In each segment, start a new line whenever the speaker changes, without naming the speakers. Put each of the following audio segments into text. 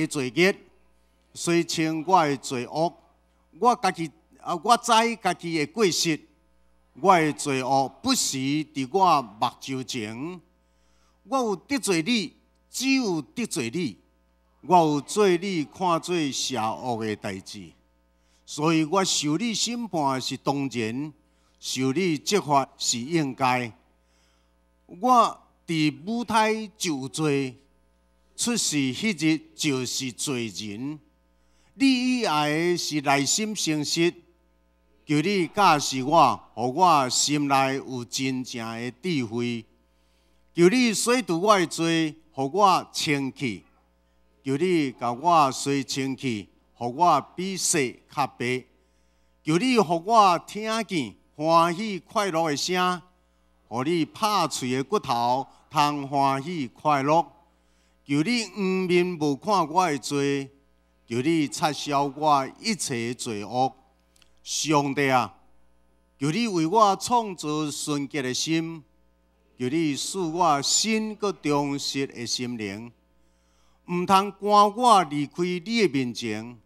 罪孽，洗清我的罪恶。我家己啊，我知家己的过失，我的罪恶不时伫我目睭前。我有得罪你，只有得罪你。我有做你看做邪恶的代志，所以我受你审判是当然，受你责罚是应该。我伫母胎就有罪，出世彼日就是罪人。你以爱的是内心诚实，求你教示我，予我心内有真正的智慧。求你洗除我的罪，予我清气。求你共我洗清气，予我比雪较白。求你予我听见欢喜快乐的声，予你拍碎的骨头通欢喜快乐。求你掩面无看我的罪，求你擦消我一切罪恶。上帝啊，求你为我创造纯洁的心，求你赐我新阁忠实的心灵。毋通赶我离开你的面前，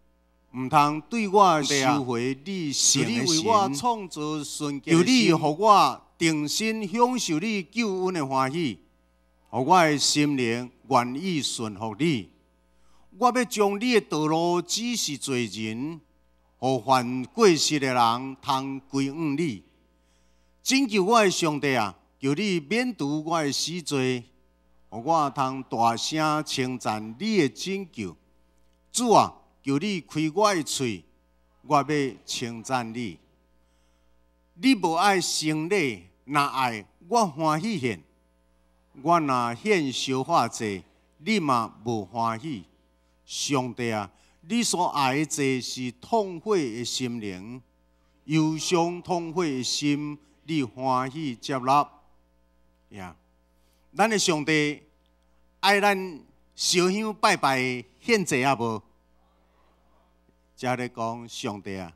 毋通对我收回你圣的心。求你予我重新享受你救恩的欢喜，予我的心灵愿意顺服你。我欲将你的道路指示罪人，予犯过失的人通归向你。拯救我的上帝啊，求你免除我的死罪，予我通大声称赞你的拯救。主啊，求你开我的喙，我欲称赞你。你无爱牲礼，若爱我欢喜献；我若献烧化祭，你嘛无欢喜。上帝啊，你所爱的祭是痛悔的心灵，忧伤痛悔的心，你欢喜接纳。呀，咱的上帝爱咱烧香拜拜献祭啊无？才咧讲上帝啊，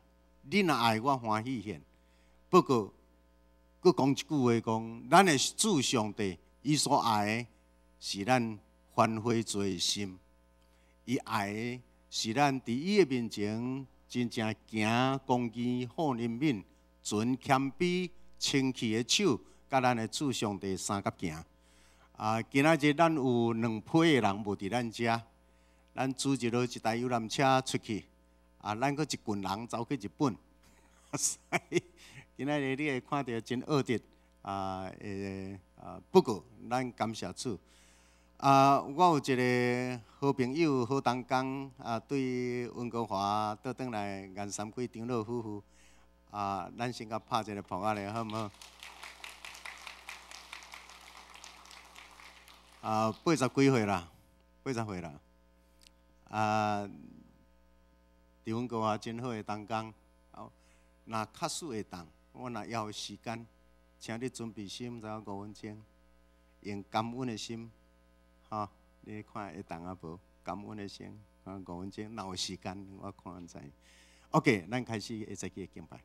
你若爱我欢喜献。不过，阁讲一句话讲，咱的主上帝，伊所爱的是咱反悔罪的心，伊爱的是咱伫伊的面前真正行公义、好怜悯、存谦卑、清气的手，佮咱的主上帝相佮行。啊，今仔日咱有两批的人无伫咱遮，咱组织了一台游览车出去，啊，咱阁一群人走去日本，所以今仔日你会看著真恶质啊，啊，不过咱感谢主。啊，我有一个好朋友、好同工啊，对温哥华倒转来颜三贵长老夫妇啊，咱先共拍一个噗仔咧，好毋好？啊，80几岁啦，80岁啦。啊，伫温哥华真好的同工，若确实会当，我若犹有时间，请你准备心，知影5分钟，用感恩的心，吼，你看会当啊无？感恩的心，啊，五分钟，若有时间，我看知。OK，咱开始下早起的敬拜。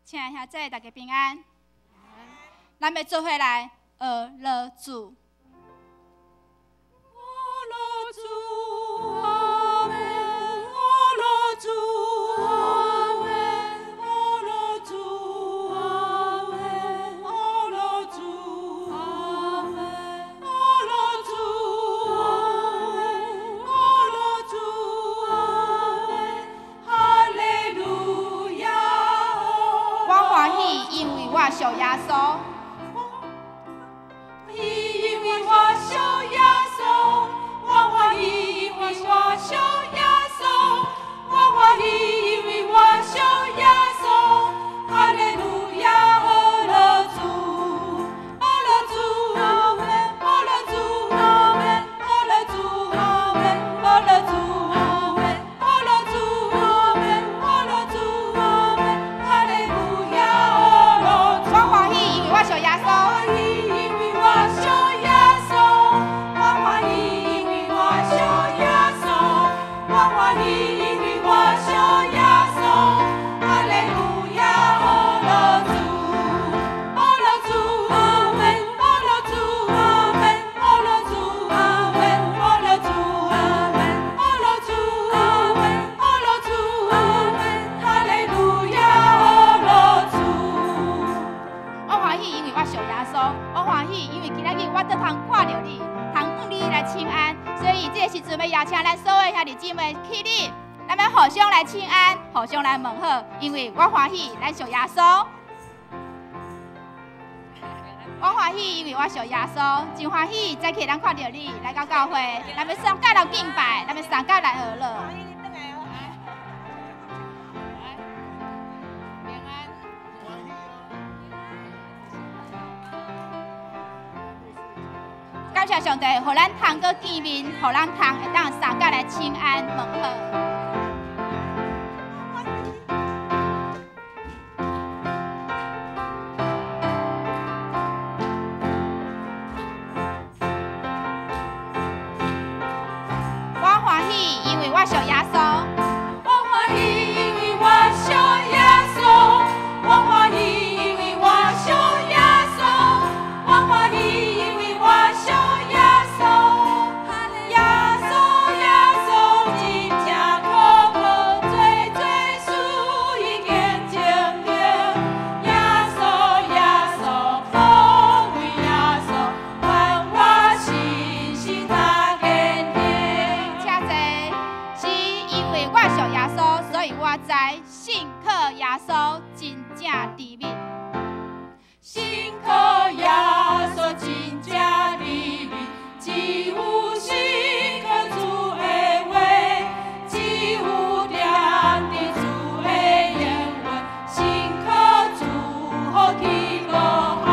亲爱兄弟，大家平安。咱欲做伙来学乐主。
学乐主，阿门。学乐主，阿门。学乐主，阿门。学乐主，阿门。学乐主，阿门。学乐主，阿门。哈利路亚。
屬耶穌。
因為我屬耶穌，我歡喜，因為我屬耶穌，我歡喜，因為我屬耶穌。哈利路亞，阿樂主，阿樂主，阿門，阿樂主，阿門，阿樂主，阿門，阿樂主，阿門，阿樂主，阿門，阿樂主，阿門，哈利路亞，阿樂主。
我歡喜，因為我屬耶穌。
因為我屬耶穌，我歡喜，因為我屬耶穌，我歡喜，因為我屬耶穌。哈利路亞，阿樂主，阿樂主，阿門，阿樂主，阿門，阿樂主，阿門，阿樂主，阿門，阿樂主，阿門，阿樂主，阿門，哈利路亞，阿樂主。
我歡喜，因為我屬耶穌。我歡喜，因為今仔日我閣通看著你，通向你來請安。所以這個時陣欲邀請咱所有兄弟姊妹起立，咱欲互相來請安，互相來問好，因為我歡喜，咱屬耶穌。我歡喜，因為我屬耶穌，真歡喜，早起咱看著你來到教會，咱欲相佮來敬拜，咱欲相佮來學樂。
平安。
感謝上帝，予咱通閣見面，予咱通會當相佮來請安問好。我歡喜，因為我屬耶穌。
我歡喜，因為我屬耶穌。我歡喜，因為我屬耶穌。我歡喜，因為我屬耶穌。耶穌，耶穌，真正可靠，做做事已經證明。耶穌，耶穌，寶貴耶穌，願我信心若堅定。
請坐，是因為我屬耶穌，所以我知信靠耶穌真正甜蜜。
信靠耶穌真正甜蜜，只有信靠主的話，只有踮佇主的應允，信靠主福氣無限。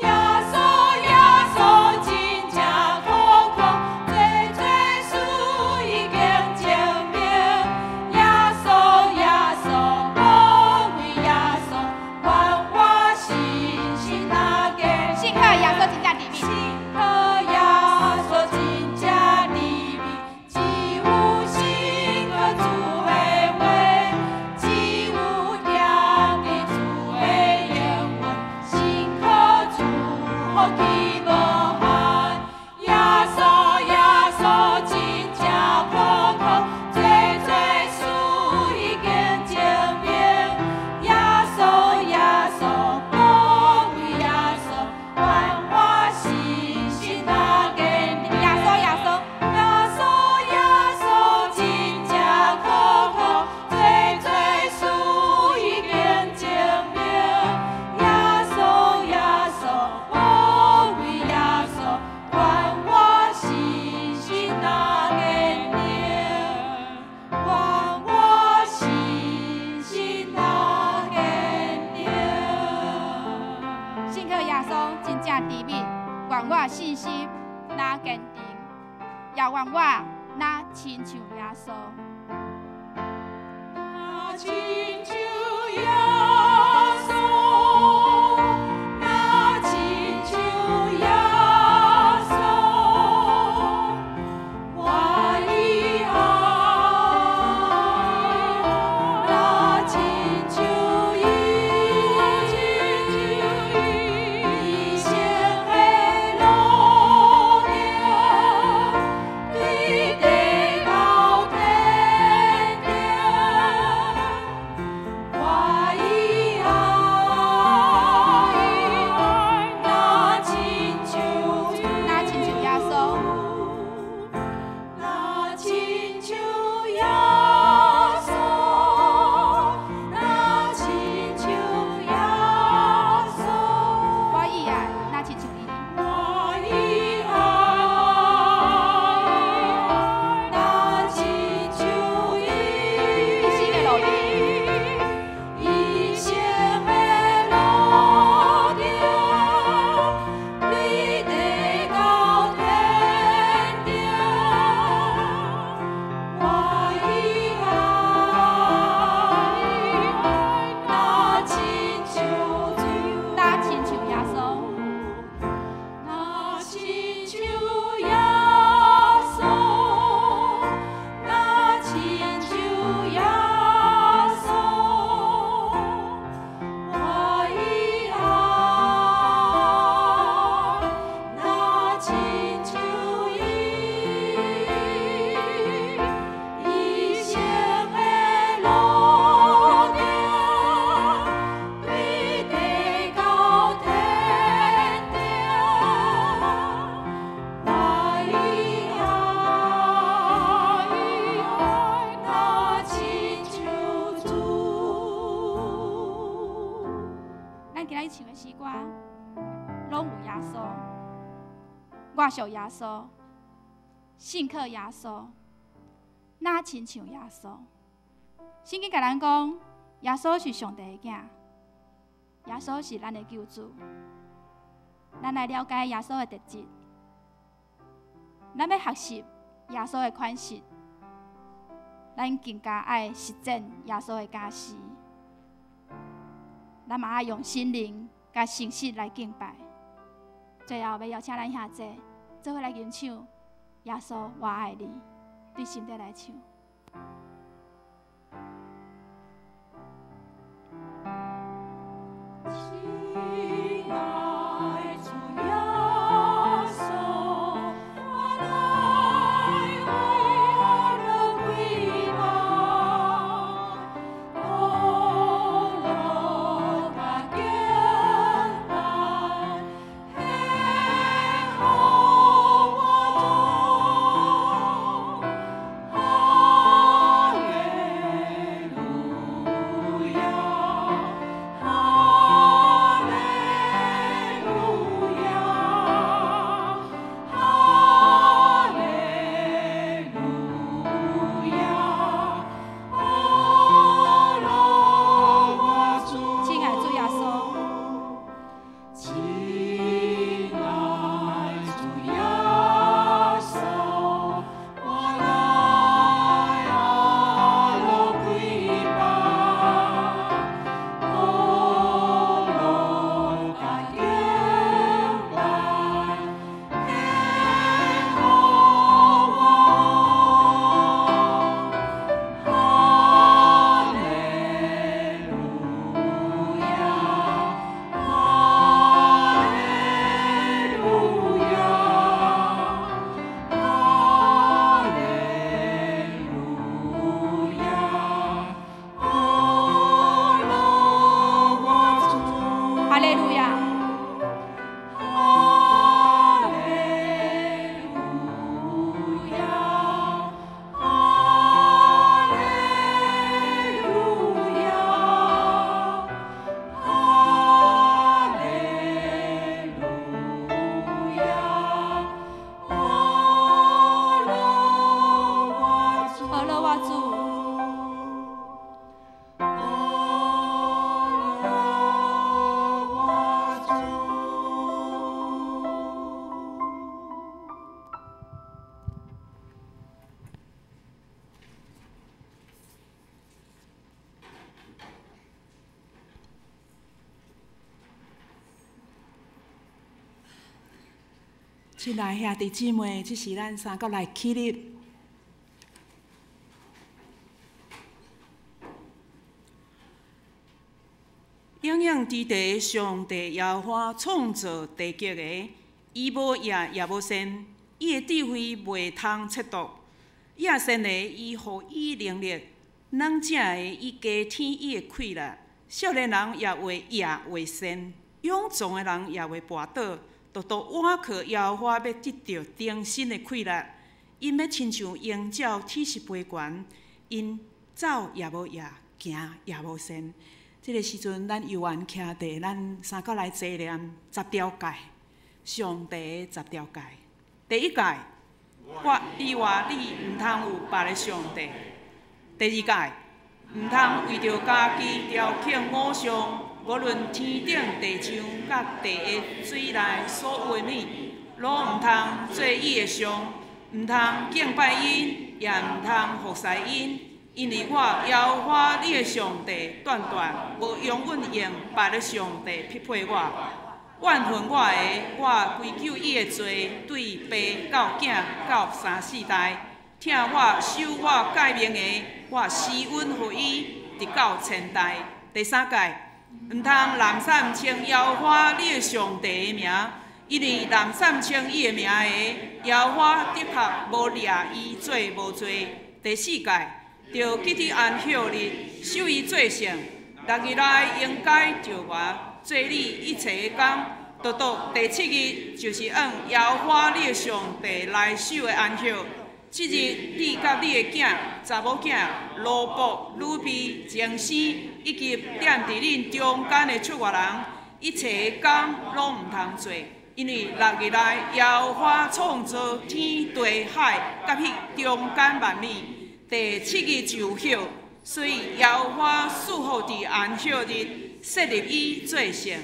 耶穌，耶穌，真正可靠，做做事已經證明。耶穌，耶穌，寶貴耶穌，願我信心若堅定。
信靠耶穌真正甜蜜。
信靠耶穌真正甜蜜，只有信靠主的話，只有踮佇主的應允，信靠主福氣無限。耶穌，耶穌，真正可靠，做做事已經證明。耶穌，耶穌，寶貴耶穌，願我信心若堅定。
耶穌，耶穌，
耶穌，耶穌，真正可靠，做做事已經證明。耶穌，耶穌，寶貴耶穌，願我信心若堅定，願我信心若堅定。
信靠耶穌真正甜蜜，願我信心若堅定，也願我若親像耶穌。
若親像耶穌，若親像耶穌，我以愛。若親像伊，一生的路程，對地到天。
今仔日唱的诗歌，攏有耶穌，我屬耶穌，信靠耶穌，若親像耶穌。聖經共咱講，耶穌是上帝的囝，耶穌是咱的救主。咱來了解耶穌的特質，咱欲學習耶穌的款式，咱更加愛實踐耶穌的教示。咱嘛愛用心靈佮誠實來敬拜。最後，欲邀請咱兄弟做伙來吟唱《耶穌我愛你》，對心底來唱。
親愛主耶穌，我來為阿樂歸拜，阿樂甲敬拜，献予我主，哈利路亞，哈利路亞，哈利路亞，阿樂我主。
親愛主耶穌，
親愛主耶穌，我來阿樂歸拜，阿樂甲敬拜，献予我王，哈利路亞，哈利路亞，哈利路亞，阿樂我主。
哈利路亞，
哈利路亞，哈利路亞，哈利路亞，阿樂我主。
阿樂我主，
阿樂我主。
親愛兄弟姊妹，這是咱三個來起立。永遠佇地上帝耶和華創造地極的，伊無業也無善，伊的智慧袂通測度。野善的，伊予伊能力；軟者的，伊加添伊的氣力。少年人也會業會善，勇壯的人也會跋倒。獨獨倚靠耶和華，欲得著重新的氣力。𪜶欲親像鷹鳥，鐵是飛懸，𪜶走也無業，行也無善。這個時陣，咱猶原徛佇咱三角來紀念十條誡，上帝的十條誡。第一誡，我以外你毋通有別个上帝。第二誡，毋通為著家己雕刻偶像，無論天頂地上佮地下水內所有的物，攏毋通做伊的像，毋通敬拜𪜶，也毋通服侍𪜶。因為我耶和華你的上帝，斷斷無容允用別个上帝匹配我。怨恨我的，我歸咎伊的罪，對爸到囝到三四代；疼我、守我誡命的，我施恩予伊，直到千代。第三誡，毋通濫散稱耶和華你的上帝的名，因為濫散稱伊的名的，耶和華的確無掠伊做無罪。第四誡，著記得安息日，守伊做聖。六日內應該著活做你一切的工，獨獨第七日就是按耶和華你的上帝來守的安息。這日你佮你的囝、查某囝、奴僕、女婢、童生，以及踮佇恁中間的出外人，一切的工攏毋通做，因為六日內耶和華創造天地海，佮彼中間萬物。第七日就歇，所以耶和華賜福佇安息日，設立伊做聖。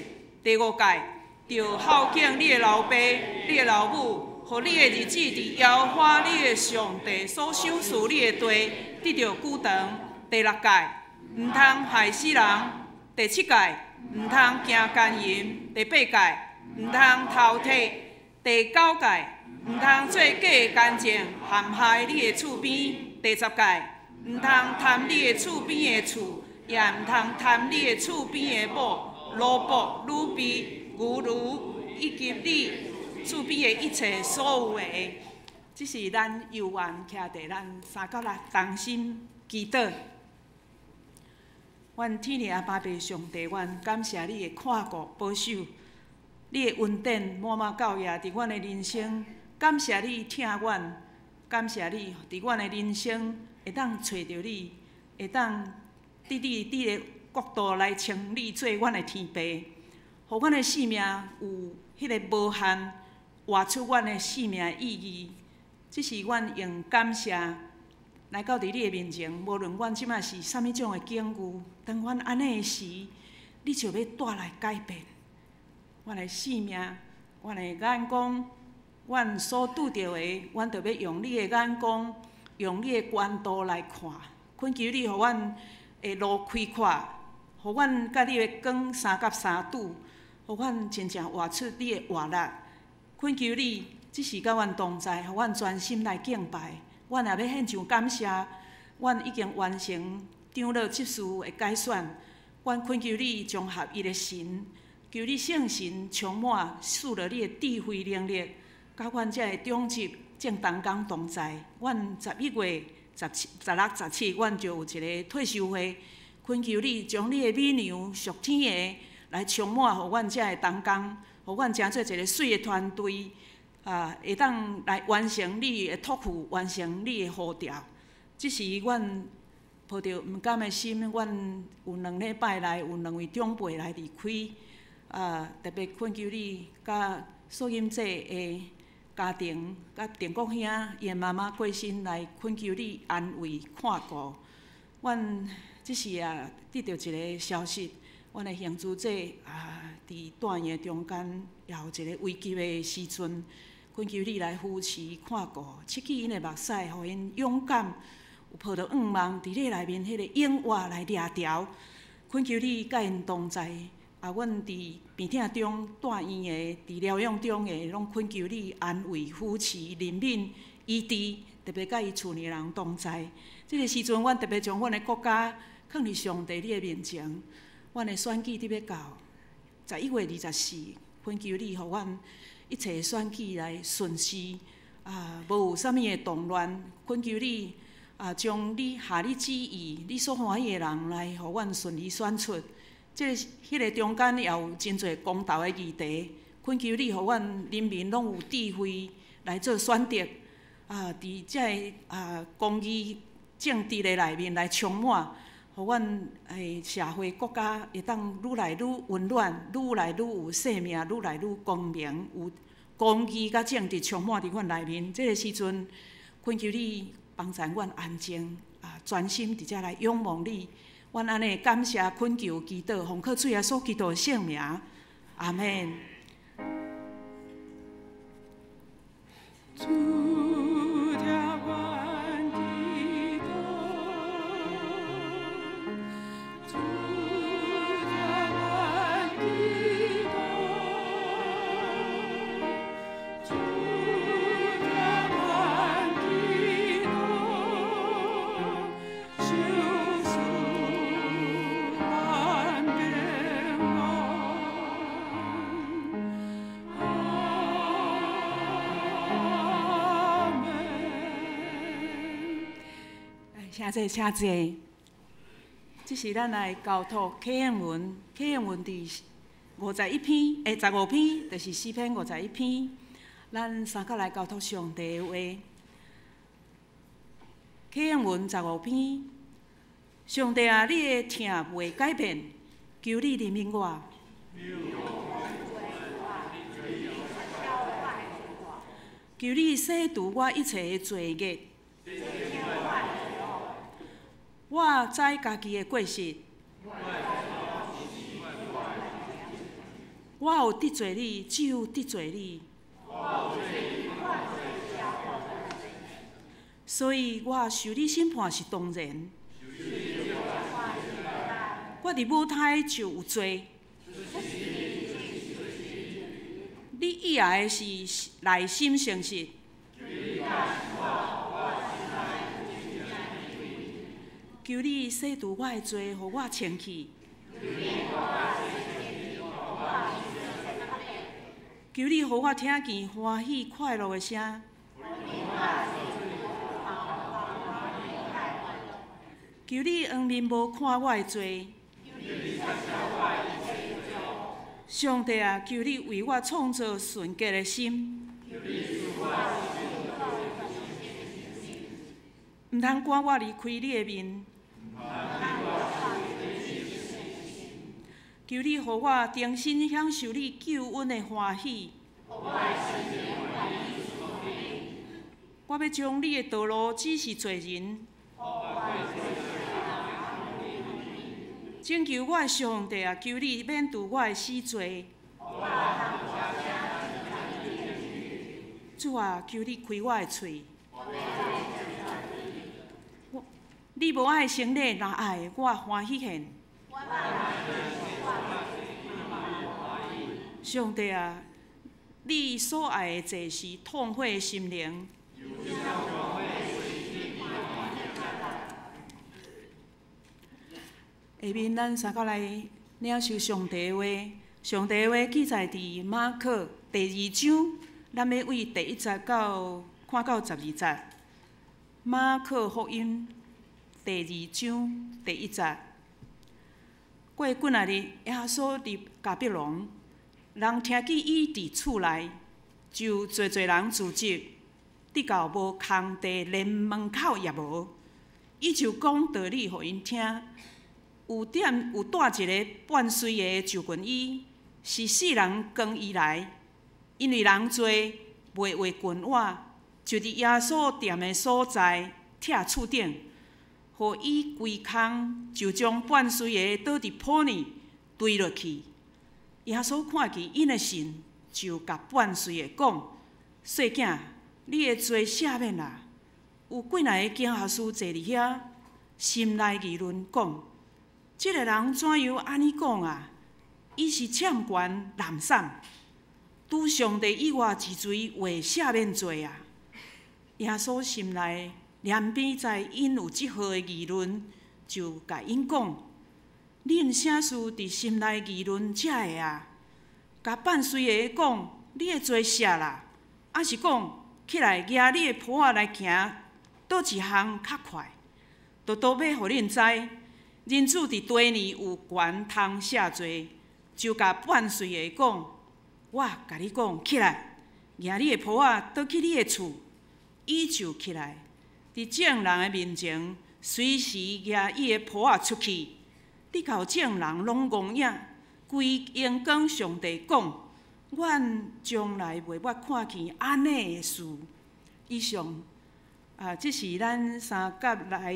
第五誡，著孝敬你的老爸、你的老母，予你的日子佇耶和華你的上帝所賞賜你的地得著久長。第六誡，毋通害死人。第七誡，毋通行姦淫。第八誡，毋通偷提。第九誡，毋通做假的見證，陷害你的厝邊。第十誡，毋通貪你的厝邊的厝，也毋通貪你的厝邊的某、奴僕、女婢、牛驢，以及你厝邊的一切所有的。這是咱猶原徛佇咱三角來同心祈禱。阮天父阿爸父上帝，阮感謝你的看顧保守，你的恩典滿滿夠額佇阮的人生。感謝你疼阮，感謝你佇阮的人生會當揣著你，會當佇你的國度來稱你做阮的天父，予阮的生命有彼个無限，活出阮的生命意義。這是阮用感謝來到佇你的面前，無論阮這擺是啥物種的境遇，當阮按呢的時，你就欲帶來改變。阮的生命，阮的眼光，阮所拄著的，阮就欲用你的眼光，用你的觀度來看。懇求你，予阮的路開闊，予阮佮你的光三佮三拄，予阮真正活出你的活力。懇求你，這時佮阮同在，予阮專心來敬拜。阮也欲獻上感謝，阮已經完成長老執事的改選。阮懇求你綜合一的神，求你聖神充滿，賜予你的智慧能力，佮阮這个長執正同工同在。阮11月17、16、17，阮就有一个退修會。懇求你將你的美娘屬天的來充滿，予阮這个同工，予阮成做一个媠的團隊。啊，會當來完成你的託付，完成你的呼召。這是阮抱著毋甘的心，阮有兩禮拜內有兩位長輩來離開。啊，特別懇求你，佮蘇金姐的家庭，佮鄭國兄伊的媽媽過身來懇求你安慰看顧。阮這時啊，得著一个消息，阮的行主姐啊，佇住院中間也有一个危急的時陣。懇求你來扶持看顧，拭去𪜶的目屎，予𪜶勇敢，有抱著願望，佇你內面彼个永活來掠牢。懇求你佮𪜶同在，啊，阮佇病痛中住院的，佇療養中的，攏懇求你安慰、扶持、憐憫、醫治，特別佮伊厝內人同在。這个時陣，阮特別將阮的國家囥佇上帝你的面前。阮的選舉佇欲到11月24，懇求你予阮一切選舉來順遂，啊，無有啥物的動亂。懇求你啊，將你合你旨意、你所歡喜的人來，予阮順利選出。這個、彼个中間也有真濟公道的議題。懇求你，予阮人民攏有智慧來做選擇。啊，佇這个啊公義正直的內面來充滿，予阮的社會國家會當愈來愈溫暖，愈來愈有生命，愈來愈光明，有公義佮正直充滿佇阮內面。這个時陣，懇求你幫助阮安靜啊，專心佇遮來仰望你。阮按呢感謝懇求祈禱，奉靠主耶穌基督的聖名，阿們。
主聽阮祈禱，主聽阮祈禱，主聽阮祈禱，賞賜阮平安。阿們。
請坐，請坐。這是咱來交託啟應文，啟應文佇51篇，15篇，就是詩篇51篇。咱三角來交託上帝的話。啟應文15篇，上帝啊，你的疼袂改變，求你憐憫我，求你洗除我一切的罪孽。我知家己的过失。我有得罪你，只有得罪你。所以我受你审判是当然。我伫母胎就有罪。你意爱的是内心诚实。求你洗除我的罪，予我清气。求你予我听见欢喜快乐的声。求你掩面无看我的罪。上帝啊，求你为我创造纯洁的心。毋通赶我离开你的面。求你予我重新享受你救恩的欢喜。我欲将你的道路指示罪人。拯救我的上帝啊，求你免除我的死罪。主啊，求你开我的喙。你无爱牲礼，若爱我欢喜献。上帝啊，你所爱的祭是痛悔的心灵。下面咱三个来领受上帝的话，上帝的话记载伫马可第二章，咱欲对第一节到看到十二节。马可福音第二章第一节。过几若日，耶稣入迦百农，人听见伊伫厝内，就济济人聚集，直到无空地，连门口也无。伊就讲道理予𪜶听。有踮有带一个半随的就近伊，是世人扛伊来，因为人济，袂话近倚，就伫耶稣踮的所在，拆厝顶，予伊规空，就将半随的倒伫铺呢，坠落去。耶稣看见𪜶的信，就共半随的讲：细囝，你的罪赦免啦。有几若个经学士坐伫遐，心内议论讲：这个人怎样按呢讲啊？伊是擅权滥散，除上帝以外是谁会赦免罪啊？耶稣心内怜悯知𪜶有这号的议论，就共𪜶讲：恁啥事伫心内议论这个啊？共半随的讲：你的罪赦啦，抑是讲起来举你的铺仔来行，佗一项较快？独独欲予恁知，人子伫地呢有权通赦罪，就共半随的讲：我共你讲，起来，举你的铺仔，倒去你的厝。伊就起来，伫众人的面前，随时举伊的铺仔出去，直到众人拢戆影，规荣光上帝讲：阮从来袂捌看见按呢的事。以上啊，这是咱三甲来。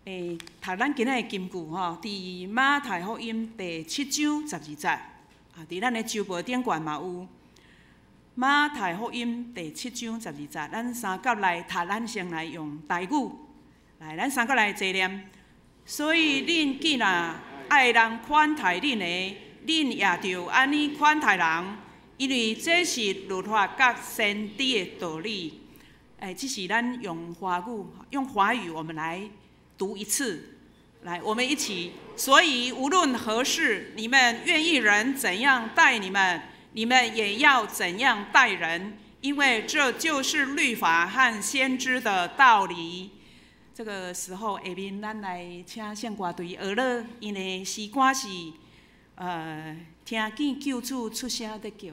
读咱今仔的金句吼，伫马太福音第七章十二节，啊，伫咱的周报顶悬嘛有。马太福音第七章十二节，咱三甲来读，咱先来用台语来，咱三甲来齐念。所以恁既若爱人款待恁的，恁也著按呢款待人，因为这是律法佮先知的道理。这是咱用华语，用华语我们来读一次，来，我们一起。所以无论何事，你们愿意人怎样待你们，你们也要怎样待人，因为这就是律法和先知的道理。这个时候，下面咱来请圣歌队学乐，𪜶的诗歌是，听见救主出声咧叫。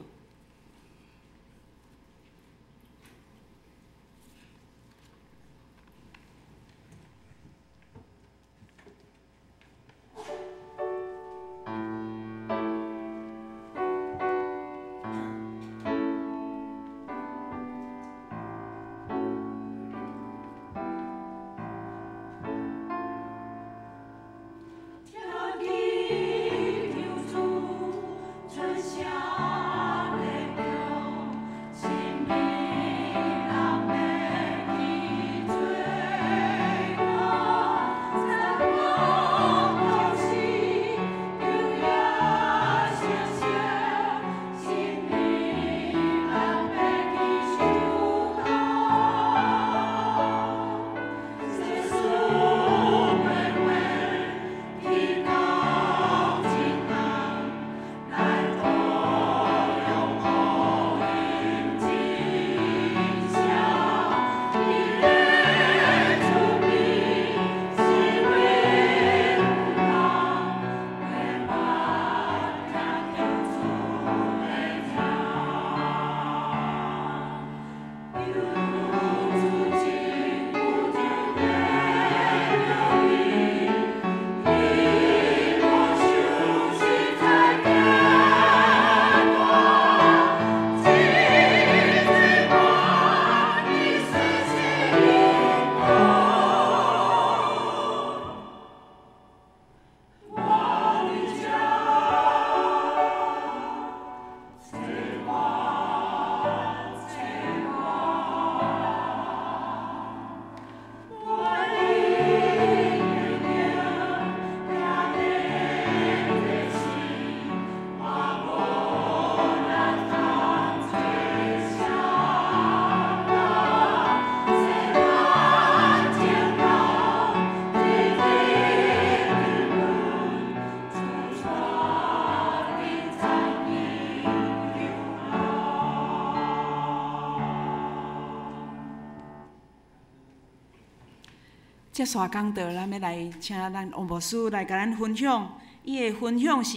這紲講道，咱欲來請咱王牧師來共咱分享。伊的分享是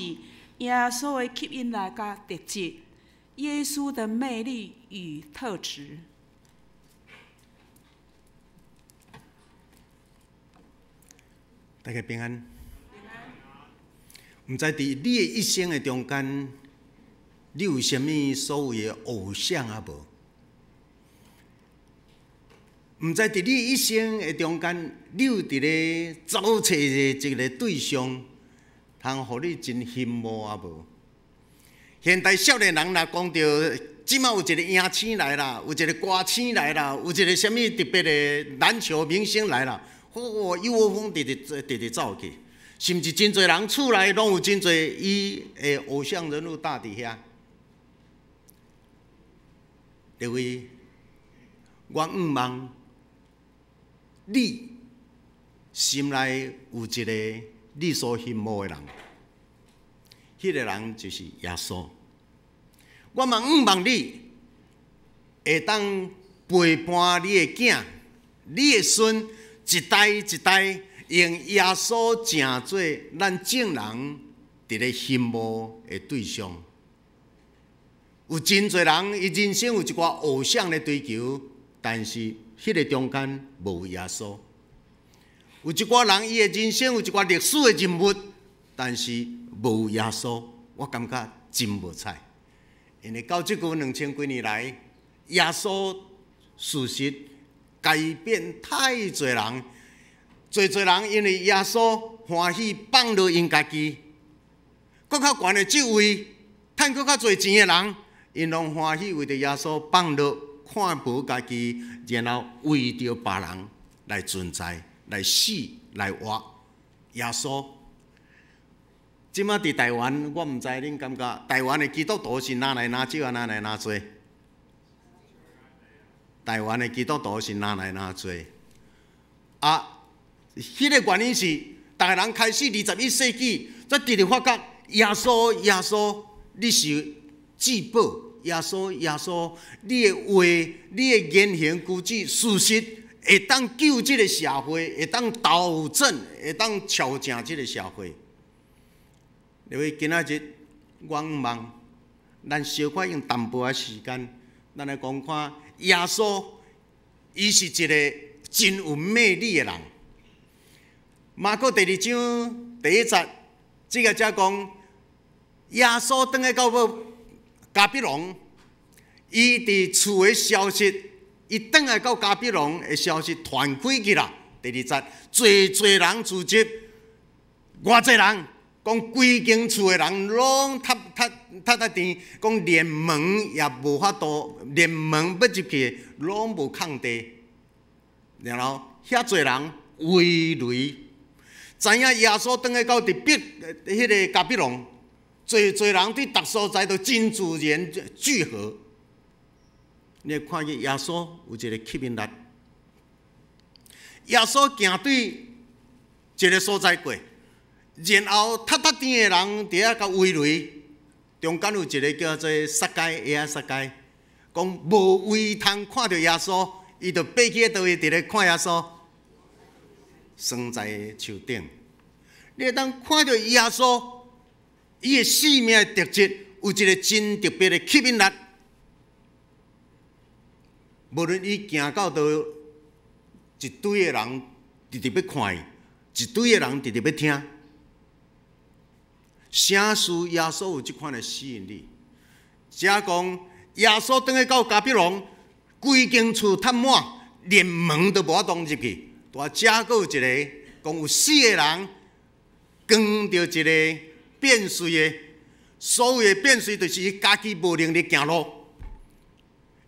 耶穌的吸引力佮特質，耶穌的魅力與特質。
大家平安。毋知佇你的一生的中間，你有啥物所謂的偶像啊無？毋知佇你一生的中間，你有佇咧走揣一個對象，通予你真羨慕啊無？現代少年人若講著，這馬有一個影星來啦，有一個歌星來啦，有一個啥物特別的籃球明星來啦，哦，一窩蜂直直直直走去，甚至真濟人厝內攏有真濟伊的偶像人物搭佇遐。各位，我向望你心內有一個你所羨慕的人，彼個人就是耶穌。我嘛向望你會當陪伴你的囝、你的孫，一代一代用耶穌成做咱眾人佇咧羨慕的對象。有真濟人，伊人生有一寡偶像咧追求，但是彼個中間無耶穌。有一寡人，伊的人生有一寡歷史的人物，但是無耶穌，我感覺真無彩。因為到這久2000幾年來，耶穌事實改變太濟人，濟濟人因為耶穌歡喜放落𪜶家己，閣較懸的這位趁閣較濟錢的人，𪜶攏歡喜為著耶穌放落，看無家己，然後為著別人來存在、來死、來活。耶穌，這馬佇台灣，我毋知恁感覺，台灣的基督徒是哪來哪少啊，哪來哪濟？台灣的基督徒是哪來哪濟？啊，彼個原因是，逐个人開始21世紀，才直直發覺耶穌，耶穌，你是至寶，耶穌，耶穌，你的話，你的言行舉止，事實會當救這個社會，會當導正，會當矯正這個社會。因為今仔日我向望，咱小可用淡薄仔時間，咱來講看耶穌，伊是一個真有魅力的人。馬可第二章第一節，這个才講耶穌轉來到尾迦百農，伊佇厝的消息，伊轉來到迦百農的消息傳開去啦。第二節，濟濟人聚集，偌濟人，講規間厝的人攏塞塞塞塞甜，講連門也無法度，連門欲入去攏無空地。然後遐濟人圍圍，知影耶穌轉來到佇彼彼个迦百農，濟濟人佇逐所在都真自然聚合。你會看見耶穌有一個吸引力，耶穌行對一個所在過，然後塞塞甜的人佇遐共圍圍，中間有一個叫做撒該，葉仔撒該，講無位通看著耶穌，伊就爬去佗位佇咧看耶穌，懸在樹頂。你會當看著耶穌，伊的生命的特質有一個真特別的吸引力。無論伊行到佗，一堆的人直直欲看伊，一堆的人直直欲聽。啥事耶穌有這款的吸引力？這講耶穌轉去到迦百農，規間厝塞滿，連門都無法度入去。拄這閣有一個，講有四個人，扛著一個變遂的，所謂的變遂就是伊家己無能力行路，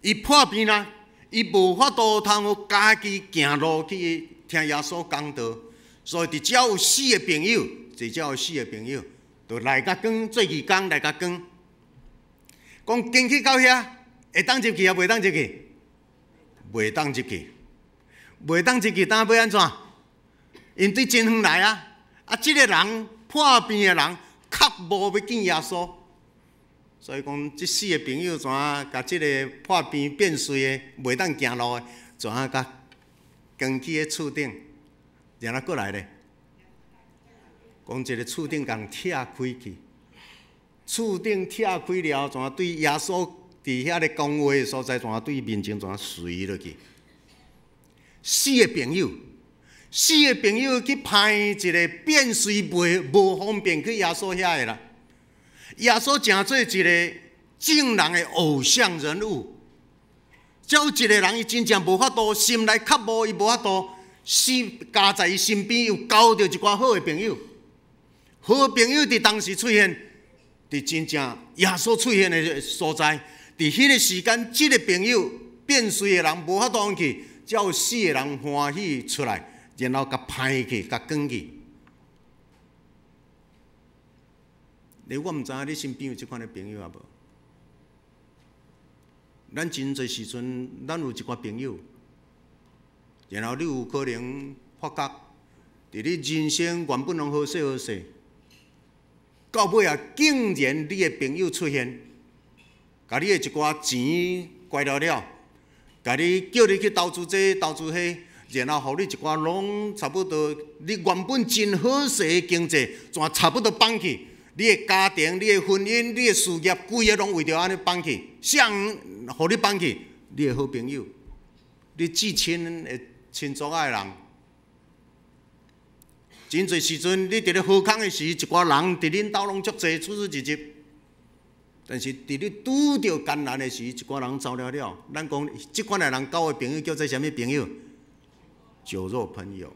伊破病啦，伊無法度通予家己行路去聽耶穌講道，所以佇遮有四個朋友，佇遮有四個朋友，就來共扛做義工來共扛，講進去到遐會當入去抑袂當入去？袂當入去，袂當入去，當欲按怎？𪜶對真遠來啊！啊，這個人破病的人，較無欲見耶穌，所以講這四個朋友怎啊，共這個破病變遂的袂當行路的，怎啊共扛去彼厝頂？然後過來咧，講一个厝頂共拆開去，厝頂拆開了，怎對耶穌佇遐咧講話的所在，怎對面前怎垂落去？四个朋友，四个朋友去歹一个變隨袂無方便去耶穌遐的啦。耶穌成做一个眾人的偶像人物，只有一个人伊真正無法度，心內較無伊無法度，是加在伊身邊又交著一寡好的朋友，好朋友佇當時出現，佇真正耶穌出現的所在，佇彼个時間，這个朋友變隨的人無法度去，才有四个人歡喜出來，然後共歹去，共趕去。你我毋知影你身邊有這款的朋友抑無？咱真濟時陣，咱有一寡朋友，然後你有可能發覺，佇你人生原本攏好勢好勢，到尾啊，竟然你的朋友出現，共你的一寡錢拐了了，共你叫你去投資這投資彼，然後予你一寡攏差不多，你原本真好勢的經濟，全差不多放去。你的家庭、你的婚姻、你的事業，規个攏為著按呢放去，誰予你放去？你的好朋友，你至親的親族仔的人，真濟時陣，你佇咧好康的時，一寡人佇恁兜攏足濟，出出入入。但是佇你拄著艱難的時，一寡人走了了。咱講，這款的人交的朋友叫做啥物朋友？酒肉朋友。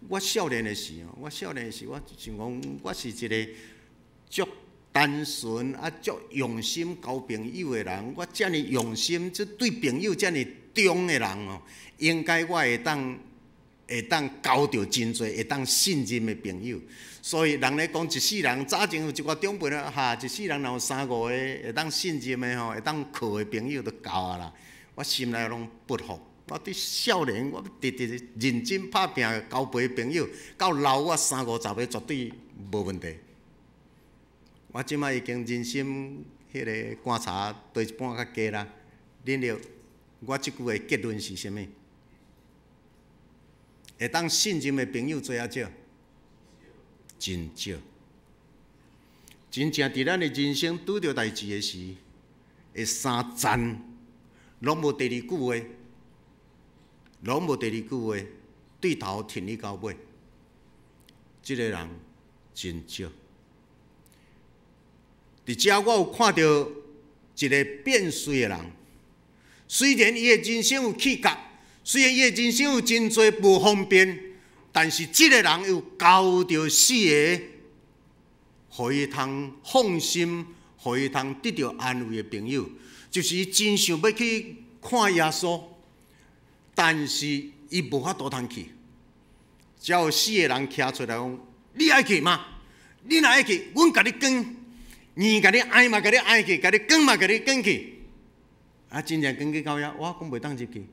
我少年的時，我少年的時，我想講，我是一个足單純啊，足用心交朋友的人。我遮爾用心，這對朋友遮爾忠的人哦，應該我會當交著真濟會當信任的朋友。所以人咧講一世人，早前有一寡長輩咧，哈，一世人若有三五個會當信任的吼，會當靠的朋友就夠啊啦。我心內攏不服。我佇少年，我直直認真拍拚交朋友，到老我三五十個絕對無問題。我這擺已經人生彼个觀察對一半較低啦。恁著，我這句的結論是啥物？會當信任的朋友濟抑少？真少。真正佇咱的人生拄著代誌的時，會三讚，攏無第二句話。攏無第二句話，對頭挺你到尾，這个人真少。佇遮我有看著一个變隨的人，雖然伊的人生有起角，雖然伊的人生有真濟無方便，但是這个人又交著四个，予伊通放心，予伊通得著安慰的朋友，就是伊真想欲去看耶穌。但是伊無法度通去，只有四个人徛出來講：你愛去嗎？你若愛去，阮共你扛，硬共你愛嘛，共你愛去，共你扛嘛，共你扛去。啊，真正扛去到遐，我講袂當入去，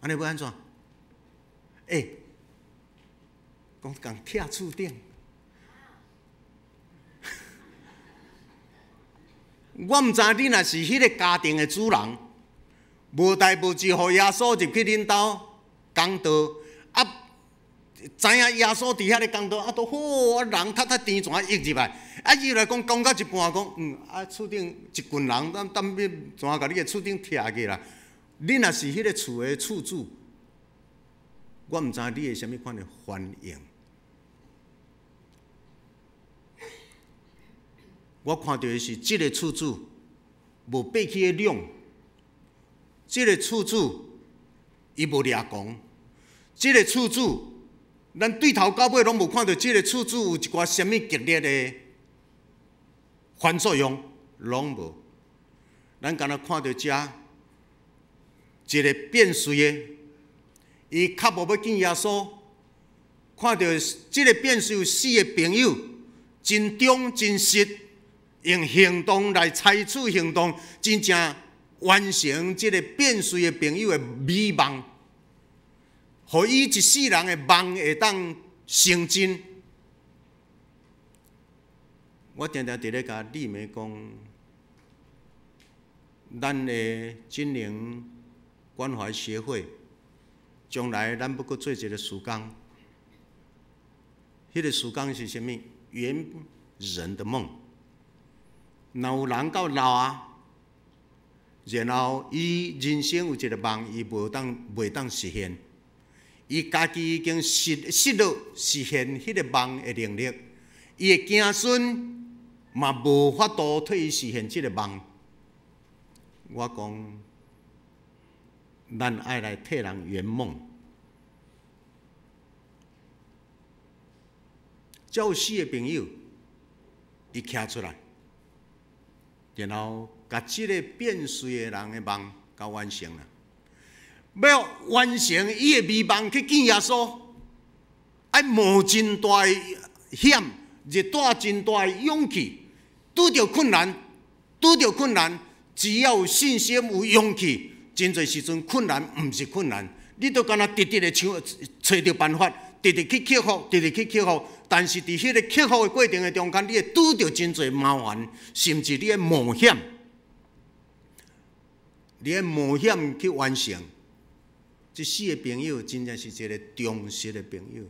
按呢欲按怎？欸，講共拆厝頂。我毋知你若是彼个家庭的主人。無代無誌，予耶穌入去恁兜講道，啊，知影耶穌佇遐咧講道，啊，都好，啊人踢踢甜全湧入來，啊，入來講講到一半，講啊，厝頂一群人，等等欲怎共你的厝頂拆去啦？你若是彼个厝的厝主，我毋知你會啥物款的反應。我看著的是這个厝主無爬起去量。這个厝主伊無掠狂，這个厝主，咱對頭到尾攏無看著這个厝主有一寡啥物激烈的反作用，攏無。咱敢若看著遮一个變隨的，伊較無欲見耶穌，看著這个變隨有四个朋友，真忠真實，用行動來採取行動，真正。完成這个變隨的朋友的美夢，予伊一世人的夢會當成真。我定定佇咧共麗梅講，咱的金陵關懷協會，將來咱欲閣做一个事工，彼个事工是啥物？圓人的夢。若有人到老啊，然後伊人生有一个夢，伊無當袂當實現，伊家己已經失落實現彼个夢的能力，伊的子孫嘛無法度替伊實現這个夢。我講，咱愛來替人圓夢。才有四个朋友，伊徛出來，然後共這个變隨的人的夢共完成啦。欲完成伊的美夢去見耶穌，愛冒真大的險，熱帶真大的勇氣，拄著困難，拄著困難，只要有信心、有勇氣，真濟時陣困難毋是困難，你都敢若直直的想揣著辦法，直直去克服，直直去克服。但是佇彼个克服的過程的中間，你會拄著真濟麻煩，甚至你會冒險，你會冒險去完成。這四个朋友真正是一个忠實的朋友。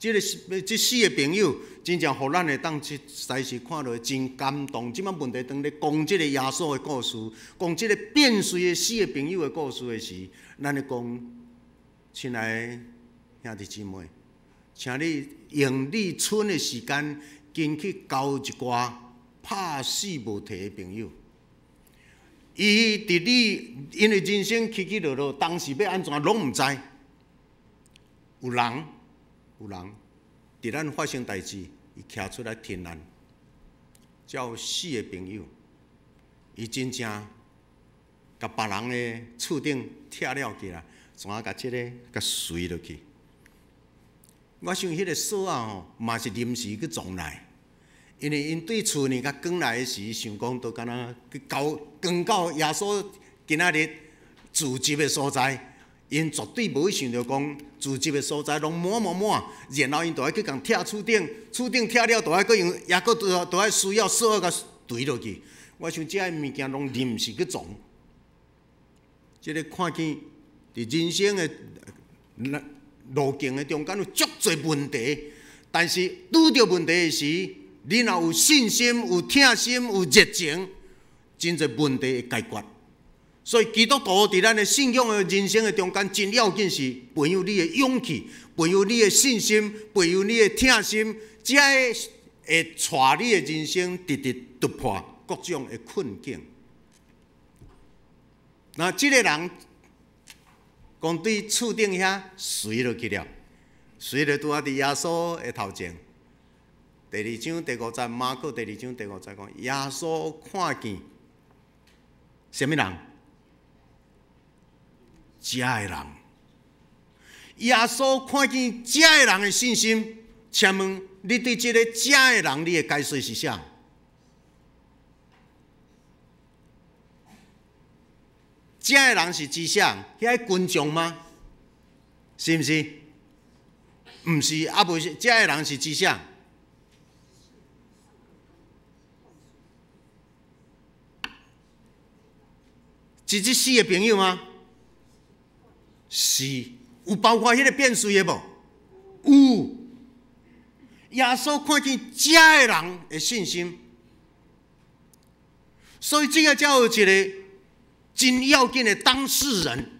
這四个朋友真正予咱會當實在是看落真感動。這擺問題當咧講這个耶穌的故事，講這个變隨的四个朋友的故事的時，咱咧講，親愛的兄弟姊妹，請你用你賰的時間，緊去交一寡拍死無提的朋友。伊佇你因為人生起起落落，當時欲按怎攏毋知。有人，有人佇咱發生代誌，伊徛出來挺咱，才有四个朋友，伊真正共別人的厝頂拆了起來，怎啊共這个共隨落去？我想彼个索仔吼，嘛是臨時去撞來，因為𪜶對厝呢，共轉來的時，想講都敢若去到轉到耶穌今仔日聚集的所在，𪜶絕對無會想著講聚集的所在攏滿滿滿，然後𪜶就愛去共拆厝頂，厝頂拆了，就愛閣用，抑閣都愛需要索仔共垂落去。我想這个物件攏臨時去撞，這个看見佇人生的路徑的中間有足濟問題，但是拄著問題的時，你若有信心、有疼心、有熱情，真濟問題會解決。所以基督徒佇咱的信仰的人生的中間，真要緊是培養你的勇氣，培養你的信心，培養你的疼心，才會帶你的人生直直突破各種的困境。那這个人講對厝頂遐垂落去了，垂落拄仔佇耶穌的頭前。第二章第五節，馬可第二章第五節講，耶穌看見啥物人？遮的人。耶穌看見遮的人的信心，請問你對這个遮的人，你的解說是啥？遮的人是指啥？遐群眾嗎？是毋是？毋是，啊，無是，遮的人是指啥？是這四个朋友嗎？是，有包括彼个變隨的無？有。耶穌看見遮的人的信心，所以這个才有一个真要緊的當事人。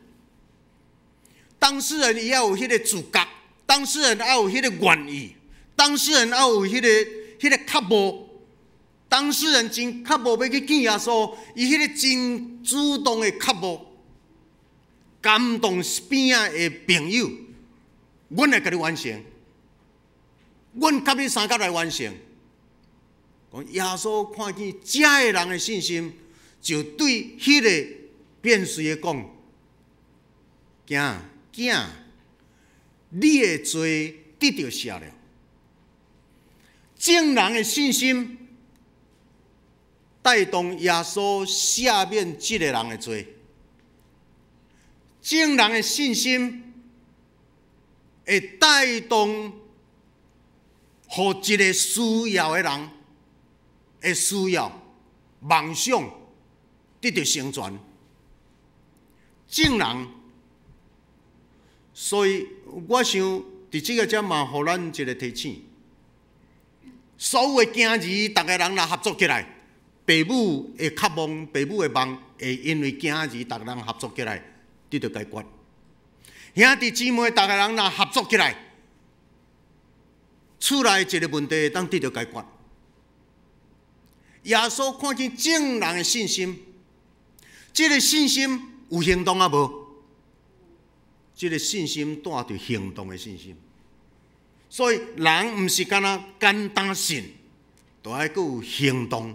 當事人伊要有彼个自覺，當事人愛有彼個願意，當事人愛有彼个渴慕。當事人真渴慕欲去見耶穌，伊彼个真主動的渴慕，感動邊仔的朋友，阮來共你完成，阮佮你相佮來完成。講耶穌看見遮的人的信心，就對彼个變隨的講：囝囝，你的罪得著赦了。眾人的信心帶動耶穌赦免這个人的罪，眾人的信心會帶動，予一个需要的人的需要、夢想得著成全。眾人，所以我想，佇這个遮嘛，予咱一个提醒：所有的囝兒，逐个人若合作起來，父母的渴望、父母的夢，會因為囝兒逐个人合作起來，得著解決。兄弟姊妹，逐个人若合作起來，厝內一个問題會當得著解決。耶穌看見眾人的信心，這个信心有行動啊無？這个信心帶著行動的信心，所以人毋是干焦簡單信，都愛閣有行動。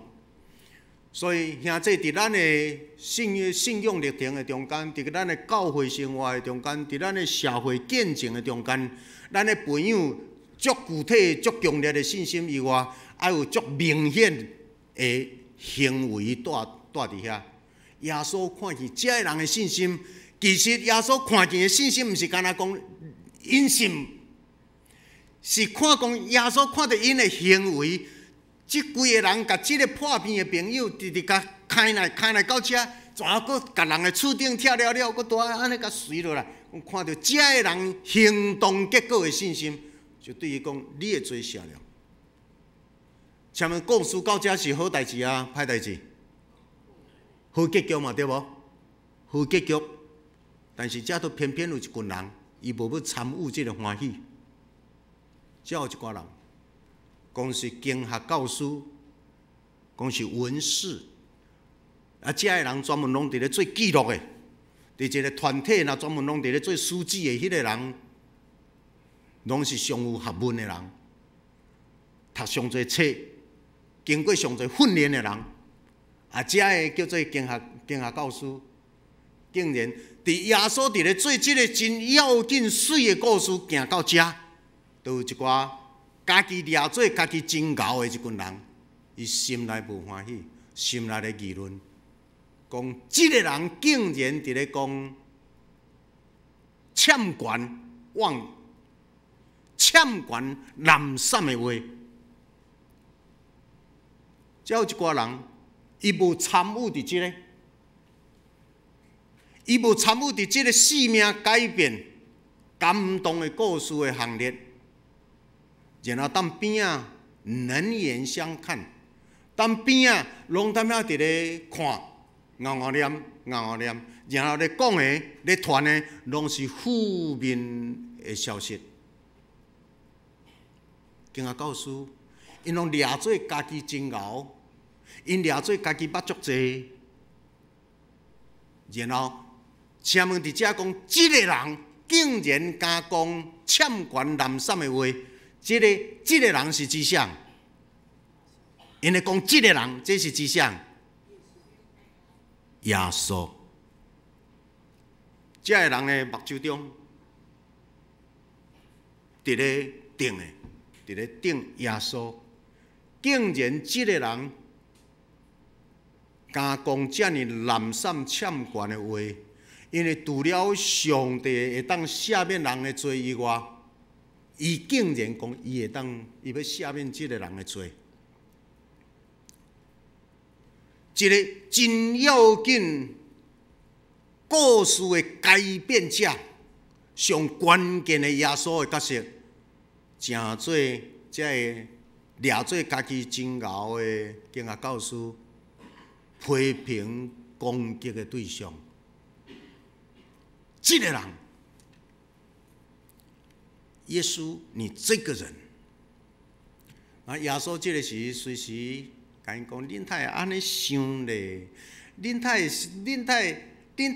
所以兄弟佇咱的信仰歷程的中間，佇咱的教會生活的中間，佇咱的社會見證的中間，咱咧培養足具體、足強烈的信心以外，愛有足明顯的行為帶帶佇遐。耶穌看見這个人的信心。其實耶穌看見的信心，毋是干焦講𪜶信，是看講耶穌看著𪜶的行為，這幾个人共這个破病的朋友，直直共牽來牽來到遮，怎啊閣共人的厝頂拆了了，閣拄仔按呢共隨落來，看著這个人行動結果的信心，就對伊講：你的罪赦了。請問故事到遮是好代誌啊，歹代誌？好結局嘛，對無？好結局。但是遮都偏偏有一群人，伊無欲參與這个歡喜。遮有一寡人，講是經學教師，講是文士，啊，遮个人專門攏佇咧做記錄的，佇一个團體若專門攏佇咧做書記的彼个人，攏是上有學問的人，讀上濟冊，經過上濟訓練的人，啊，遮个叫做經學教師。竟然佇耶穌佇咧做這个真要緊媠的故事，行到遮，都有一寡家己掠做家己真𠢕的一群人，伊心內無歡喜，心內咧議論，講這个人竟然佇咧講諂權妄諂權濫衊的話，遮有一寡人，伊無參與佇這个。伊無參與佇這个生命改變、感動的故事的行列，然後當邊仔冷眼相看，當邊仔攏踮遐佇咧看，𠢕𠢕念，𠢕𠢕念，然後咧講的、咧傳的，攏是負面的消息。經學教師，𪜶攏掠做家己真𠢕，𪜶掠做家己捌足濟，然後。請問佇遮講，這个人竟然敢講諂權濫衊的話，這个人是指啥？𪜶咧講這个人，這是指啥？耶穌。這个人的目睭中，佇咧瞪的，佇咧瞪耶穌，竟然這个人敢講遮爾濫衊諂權的話。因為除了上帝會當赦免人的罪以外，伊竟然講伊會當，伊欲赦免這个人的罪。一个真要緊故事的改變者，上關鍵的耶穌的角色，成做這个掠做家己真𠢕的經學教師批評攻擊的對象。這个人，耶穌，你這個人，啊，耶穌這个時隨時共𪜶講，恁哪會按呢想咧？恁哪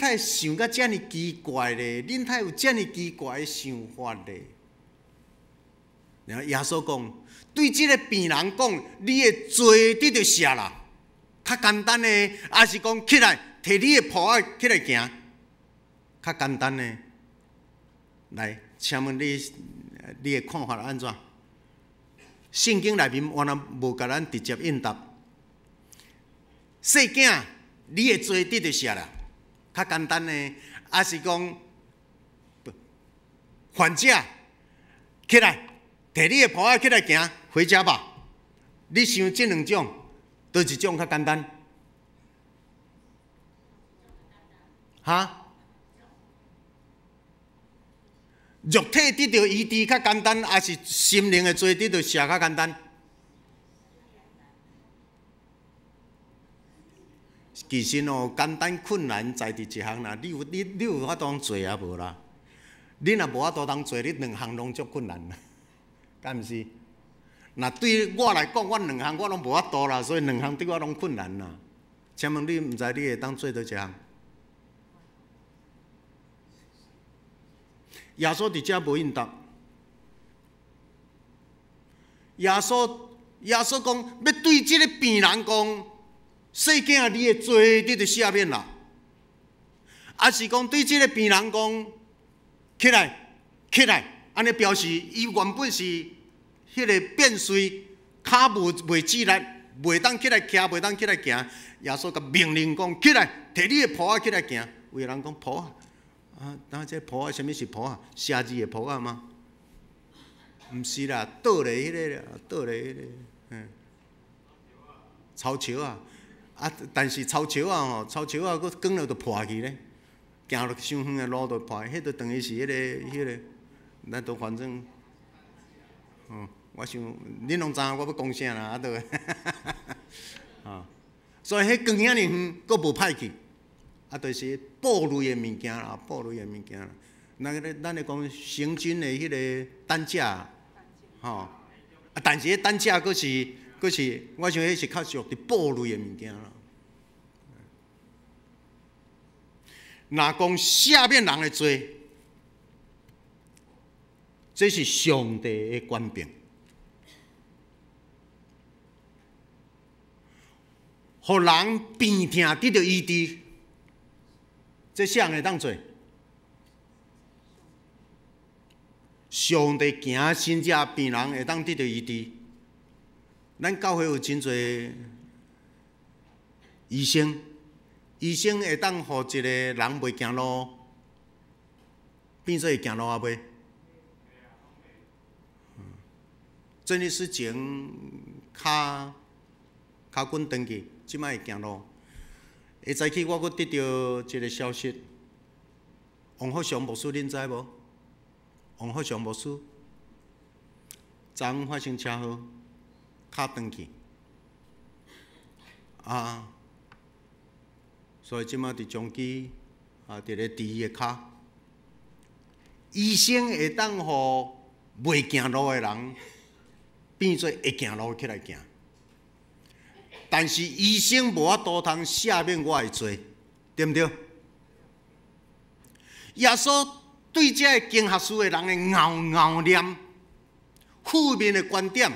會想甲遮爾奇怪咧？恁哪會有遮爾奇怪的想法咧？然後耶穌講，對這个病人講，你的罪得著赦啦，較簡單呢，抑是講起來，提你的鋪仔起來行？較簡單呢，來，請問你，你的看法按怎？聖經內面原來無共咱直接應答。細囝，你的罪得著赦啦，較簡單呢，抑是講患者起來，提你的鋪仔起來行，回家吧。你想這兩種，佗一種較簡單？哈？肉體得著醫治較簡單，抑是心靈的罪得著赦較簡單？其實哦，簡單困難在佇一項啦。你有你你有法度通做抑無啦？你若無法度通做，你兩項攏足困難啦，敢毋是？若對我來講，我兩項我攏無法度啦，所以兩項對我攏困難啦。請問你毋知你會當做佗一項？耶穌佇遮無應答。耶穌耶穌講，欲對這个病人講，細囝，你的罪得著赦免啦。抑是講對這个病人講，起來，起來，按呢表示伊原本是彼个變碎，跤無袂直力，袂當起來徛，袂當起來行。耶穌共命令講，起來，提你的抱仔起來行。有的人講抱仔。啊，當這簿仔，啥物是簿仔？寫字的簿仔嗎？毋是啦，倒咧彼个啦，倒咧彼个，嗯，草樵仔，啊，但是草樵仔吼，草樵仔閣卷了就破去咧，行落傷遠的路就破，彼就等於是彼个彼个，咱都反正，嗯，我想恁攏知影我欲講啥啦，啊對，啊，所以彼卷遐爾遠，閣無歹去。啊，就是布類的物件啦，布類的物件啦。咱咧咱咧講行軍的彼个擔架，吼。啊，但是彼擔架閣是閣是，我想彼是較屬佇布類的物件啦。若講赦免人的罪，這是上帝的權柄。予人病痛得著醫治。這啥人會當做？上帝行神蹟，病人會當得著醫治。咱教會有真濟醫生，醫生會當予一個人袂行路，變做會行路抑袂？鄭律師前跤跤骨斷去，這擺會行路。下早起我閣得著一个消息，王福祥牧師恁知無？王福祥牧師昨昏發生車禍，跤斷去，啊，所以這擺佇彰基啊，佇咧治伊的跤。醫生會當予袂行路的人變做會行路起來行。但是醫生無法度通赦免我的罪，對毋對？耶穌對這个經學士的人的拗拗念、負面的觀點，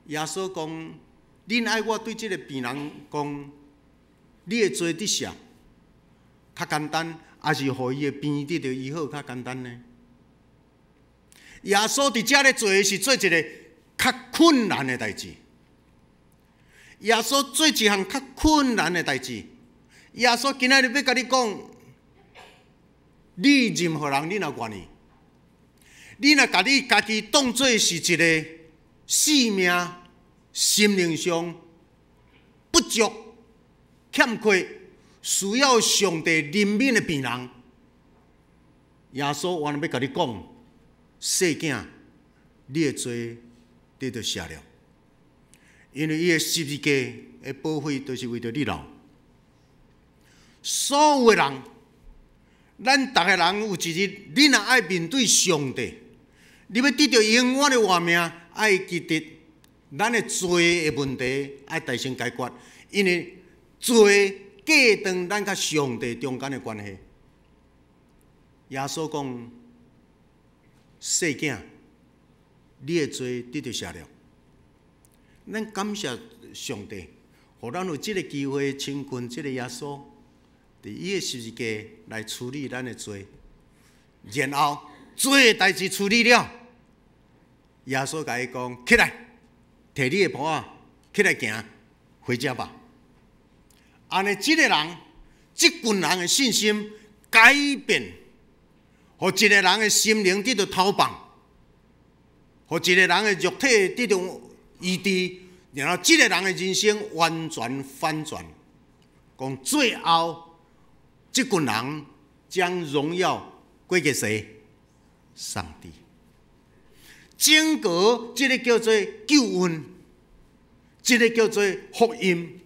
耶穌講：恁愛我對這个病人講，你的罪得赦，較簡單，抑是予伊的病得著醫好較簡單呢？耶穌佇遮咧做的是做一个較困難的代誌。耶穌做一項較困難的代誌。耶穌今仔日欲共你講，你任何人，你若願意，你若共你家己當做是一个性命、心靈上不足、欠缺、需要上帝憐憫的病人，耶穌原來欲共你講，細囝，你的罪得著赦了。因為伊的十字架的寶血，就是為著你流。所有的人，咱逐个人有一日，你若愛面對上帝，你欲得著永遠的活命，愛記得咱的罪的問題愛代先解決，因為罪隔斷咱佮上帝中間的關係。耶穌講：細囝，你的罪得著赦了。咱感謝上帝，予咱有這个機會親近這个耶穌，佇伊的十字架來處理咱的罪，然後罪的代誌處理了，耶穌共伊講：起來，提你的抱仔起來行，回家吧。按呢，這个人，這群人的信心改變，予一个人的心靈得著投放，予一个人的肉體得著醫治，然後這个人的人生完全反轉。講最後，這群人將榮耀歸給誰？上帝。整個這個叫做救恩，這個叫做福音。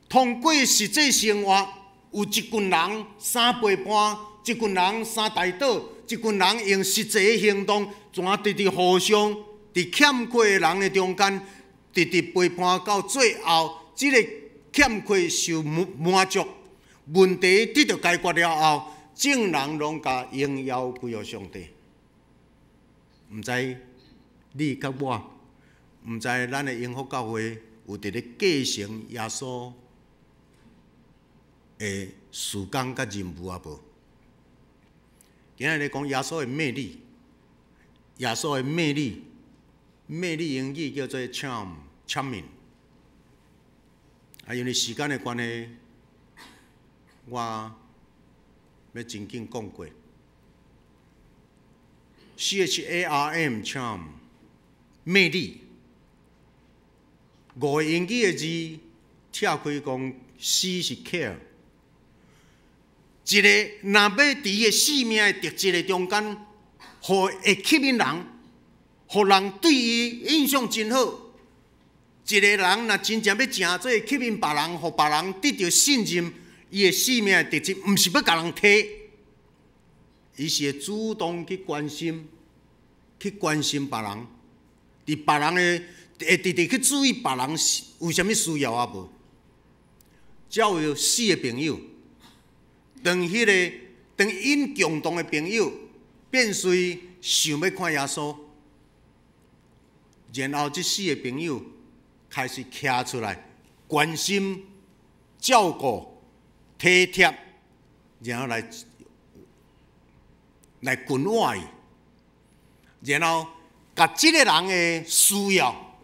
通過實際生活，有一群人三陪伴，一群人三代禱，一群人用實際的行動，怎直直互相佇欠缺的人的中間，直直陪伴到最後，這個欠缺受滿足，問題得著解決了後，眾人攏共榮耀歸予上帝。毋知你佮我，毋知咱的榮福教會有佇咧繼承耶穌的事工佮任務抑無？今仔日講耶穌的魅力，耶穌的魅力，魅力英語叫做 charm，charming。啊，因為時間的關係，我欲真緊講過。CHARM charm 魅力，五個英語的字拆開講，C 是 care。一個若欲佇伊的生命的特質的中間，予會吸引人，予人對伊印象真好。一個人若真正欲成做吸引別人，予別人得著信任，伊的生命的特質，毋是欲共人提，伊是會主動去關心，去關心別人，佇別人的會直直去注意別人有啥物需要抑無。才有四個朋友，當彼个當𪜶共同的朋友變隨想欲看耶穌，然後這四個朋友開始徛出來關心、照顧、體貼，然後來關懷伊，然後共這個人的需要，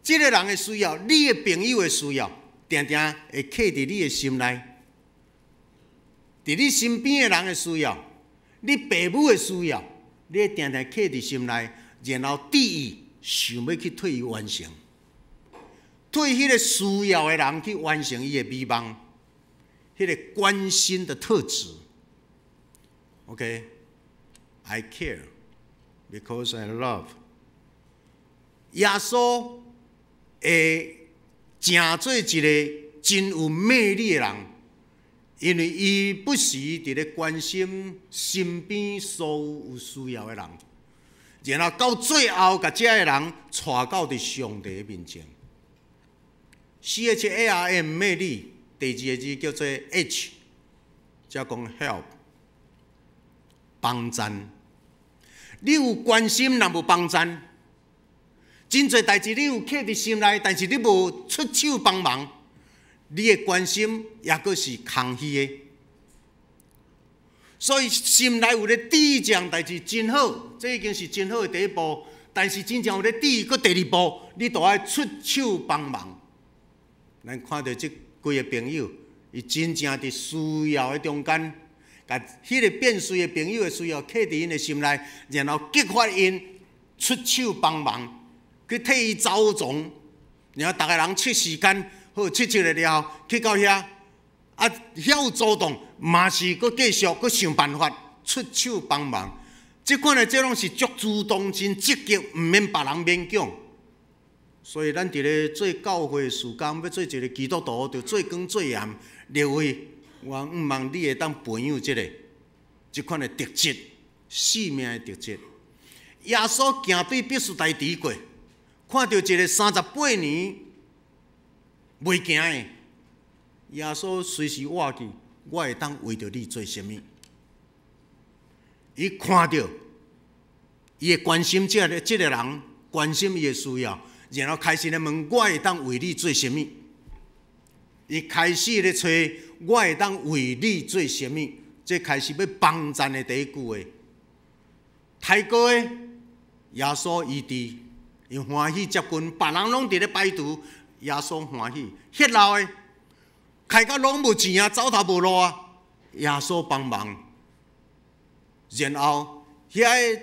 這個人的需要，你的朋友的需要，定定會刻佇你的心內，佇你身邊的人的需要，你爸母的需要，你會定定刻佇心內，然後致意想欲去替伊完成，替彼个需要的人去完成伊的美夢，彼个關心的特質。OK，I care because I love。耶穌會成做一個真有魅力的人，因為伊不時佇咧關心身邊所有有需要的人，然後到最後，共這个人帶到佇上帝的面前。CHARM 魅力，第二個字叫做 H，才講 help，幫贊。你有關心，若無幫贊，真濟代誌你有刻佇心內，但是你無出手幫忙，你的關心抑閣是空虛的。所以心內有咧致意這項代誌真好，這已經是真好的第一步。但是真正有咧致意，閣第二步，你都愛出手幫忙。咱看著這幾个朋友，伊真正佇需要的中間，共彼个變隨的朋友的需要刻佇𪜶的心內，然後激發𪜶出手幫忙，去替伊走總，然後逐个人設時間，好設設了後，去到遐，啊，遐有阻擋，嘛是閣繼續閣想辦法出手幫忙。這款的這攏是足主動、真積極，毋免別人勉強。所以咱佇咧做教會事工，欲做一个基督徒，著做工做鹽，列位，我向望你會當培養這个這款的特質，生命的特質。耶穌行對伯賽大池過，看著一个38年袂行的，耶穌隨時倚去，我會當為著你做啥物？伊看著，伊會關心這个人，關心伊的需要，然後開始咧問我會當為你做啥物？伊開始咧揣我會當為你做啥物？這開始欲幫贊的第一句話。抬轎的耶穌醫治，伊歡喜接近，別人攏佇咧排除，耶穌歡喜。血漏的，開到攏無錢啊，走投無路啊，耶穌幫忙。然後遐个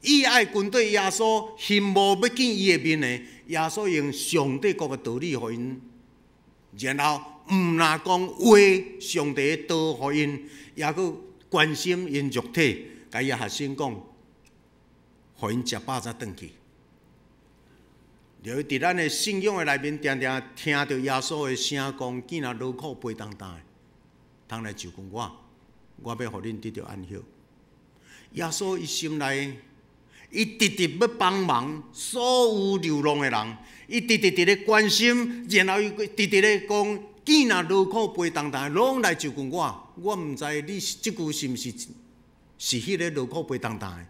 意愛軍隊耶穌羨慕欲見伊的面的，耶穌用上帝國的道理予𪜶，然後毋但講話上帝的道予𪜶，抑閣關心𪜶肉體，共伊學生講，予𪜶食飽才轉去。了佇咱的信仰的內面，定定聽著耶穌的聲講，囝若勞苦背重擔的，通來就近我，我欲予恁得著安息。耶穌伊心內，伊直直欲幫忙所有流浪的人，伊直直佇咧關心，然後伊直直咧講，囝若勞苦背重擔，攏來就近我。我毋知你這句是毋是是彼个勞苦背重擔的，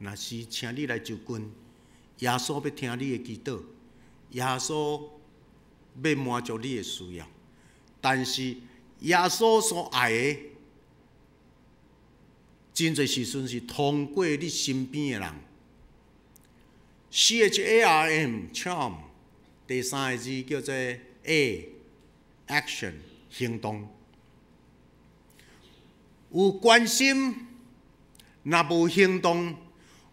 若是請你來就近，耶穌欲聽你的祈禱，耶穌欲滿足你的需要。但是耶穌所愛的，真濟時陣是通過你身邊的人。CHARM charm 第三个字叫做 A action 行動。有關心，若無行動；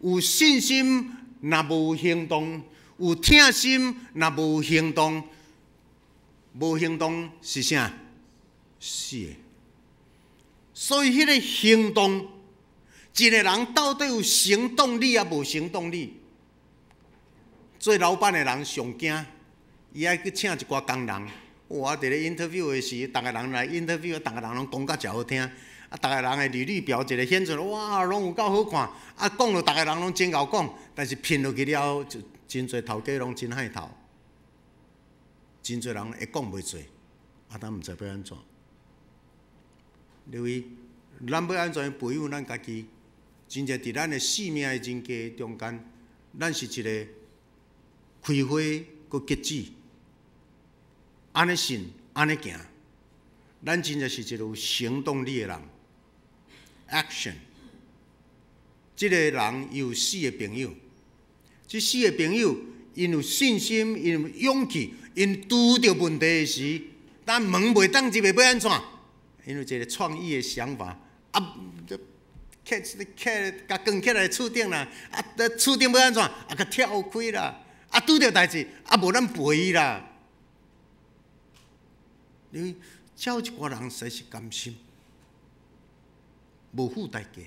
有信心，若無行動；有疼心，若無行動，無行動是啥？死的。所以彼个行動，一个人到底有行動力抑無行動力？做老闆的人上驚，伊愛去請一寡工人。哇！佇咧 interview 的時，逐个人來 interview，逐个人攏講甲誠好聽。啊，逐个人的履歷表一个顯出來，哇，攏有夠好看。啊，講落逐个人攏真𠢕講，但是聘落去了後，就真濟頭家攏真害頭。真濟人會講袂做，啊，咱毋知欲按怎。因為咱欲按怎培養咱家己？真正佇咱的生命的人格中間，咱是一个開花閣結子，按呢信，按呢行。咱真正是一個有行動力的人，action。這個人有四個朋友，這四個朋友𪜶有信心，𪜶有勇氣，𪜶拄著問題的時，但門袂當入的欲按怎？𪜶有一個創意的想法，啊，開開共關起來厝頂啦，啊，厝頂欲按怎？啊，共跳開啦，啊，拄著代誌，啊，無咱陪伊啦。因為有一寡人實在是甘心，無付代價，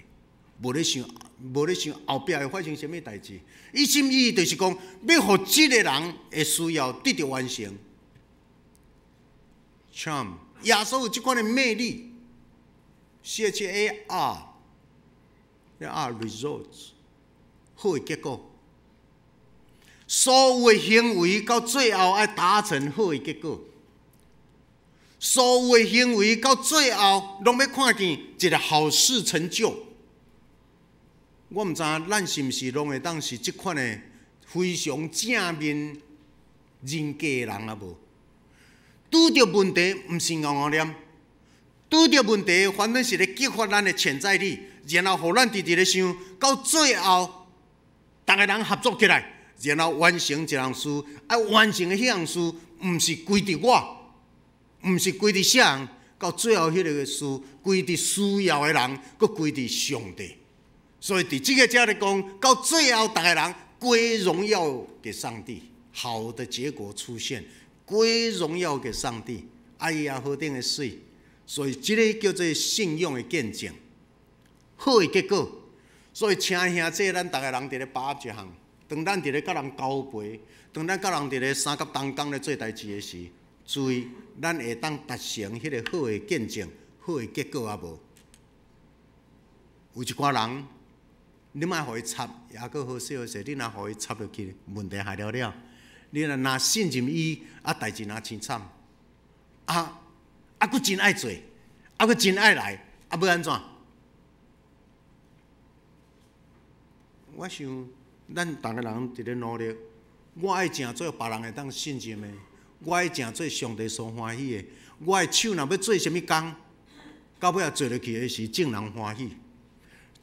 無咧想後壁會發生啥物代誌。一心一意就是講，欲予這个人的需要得著完成。Charm，耶穌有這款的魅力，CHAR，R results，好的結果。所有的行為到最後愛達成好的結果。所有的行為到最後，攏欲看見一个好事成就。我毋知影咱是毋是攏會當是這款的非常正面人格的人啊無？拄著問題毋是𠢕𠢕念，拄著問題反正是咧激發咱的潛在力，然後予咱直直咧想，到最後，逐个人合作起來，然後完成一項事。啊，完成的彼項事，毋是歸佇我，毋是歸佇啥人，到最後彼个事歸佇需要的人，閣歸佇上帝。所以佇這个遮咧講，到最後，逐个人歸榮耀給上帝，好的結果出現，歸榮耀給上帝。哎呀，何等的媠！所以這个叫做信仰的見證，好的結果。所以，請兄弟，咱逐个人佇咧把握一項，當咱佇咧佮人交陪，當咱佮人佇咧相佮同工咧做代誌的時，注意咱會當達成彼个好的見證、好的結果抑無？有一寡人，你莫予伊插，抑閣好勢好勢，你若予伊插入去，問題害了了。你若若信任伊，啊，代誌若真慘，啊啊，閣真愛做，啊，閣真愛來，啊，欲按怎？我想，咱逐个人佇咧努力，我愛成做別人會當信任的，我愛成做上帝所歡喜的。我的手若欲做啥物工，到尾仔做落去的時，眾人歡喜。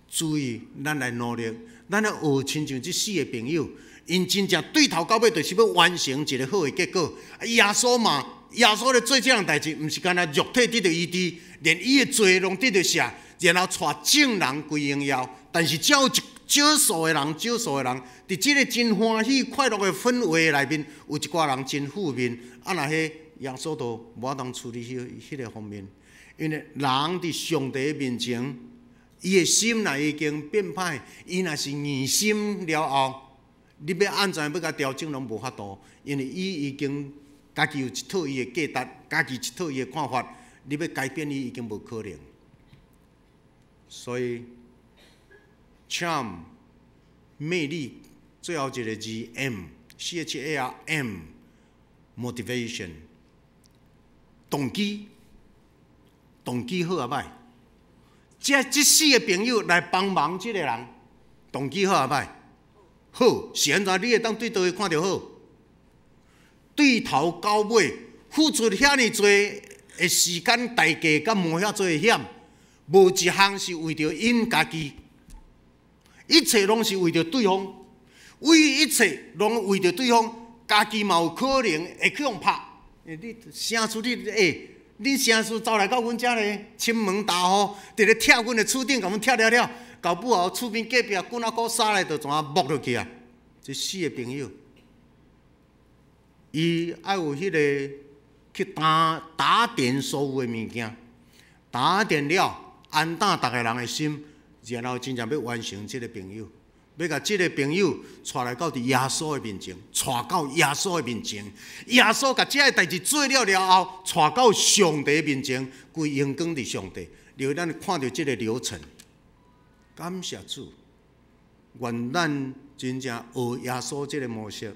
注意，咱來努力，咱來學親像這四个朋友，𪜶真正對頭到尾就是欲完成一个好的結果。耶穌嘛，耶穌咧做這項代誌，毋是干焦肉體得著醫治，連伊的罪攏得著赦，然後帶眾人歸榮耀。但是只有一少數的人，少數的人，佇這个真歡喜快樂的氛圍內面，有一寡人真負面。啊，若彼耶穌都無法當處理彼彼个方面，因為人佇上帝面前。伊的心若已經變歹，伊若是硬心了後，你欲按怎欲共調整攏無法度，因為伊已經家己有一套伊的價值，家己一套伊的看法，你欲改變伊已經無可能。所以，charm 魅力最後一個字 M，C H A R M，motivation 動機，動機好抑歹？這四個朋友來幫忙這个人，動機好抑歹？好，是按怎？你會當對佗位看著好？對頭到尾付出遐爾濟的時間代價，佮冒遐濟的險，無一項是為著𪜶家己，一切攏是為著對方，為一切攏為著對方，家己嘛有可能會去予拍。你啥事你欸？恁啥事走來到阮遮咧，侵門踏戶，佇咧拆阮的厝頂，共阮拆了了，搞不好厝邊隔壁棍仔骨殺來，就怎啊剝落去啊？這四個朋友，伊愛有彼个去打打點所有的物件，打點了安頓逐个人的心，然後真正欲完成這个朋友，欲共這个朋友帶來到佇耶穌的面前，帶到耶穌的面前。耶穌共這个代誌做了了後，帶到上帝面前，歸榮光佇上帝。讓咱看著這个流程，感謝主，願咱真正學耶穌這个模式，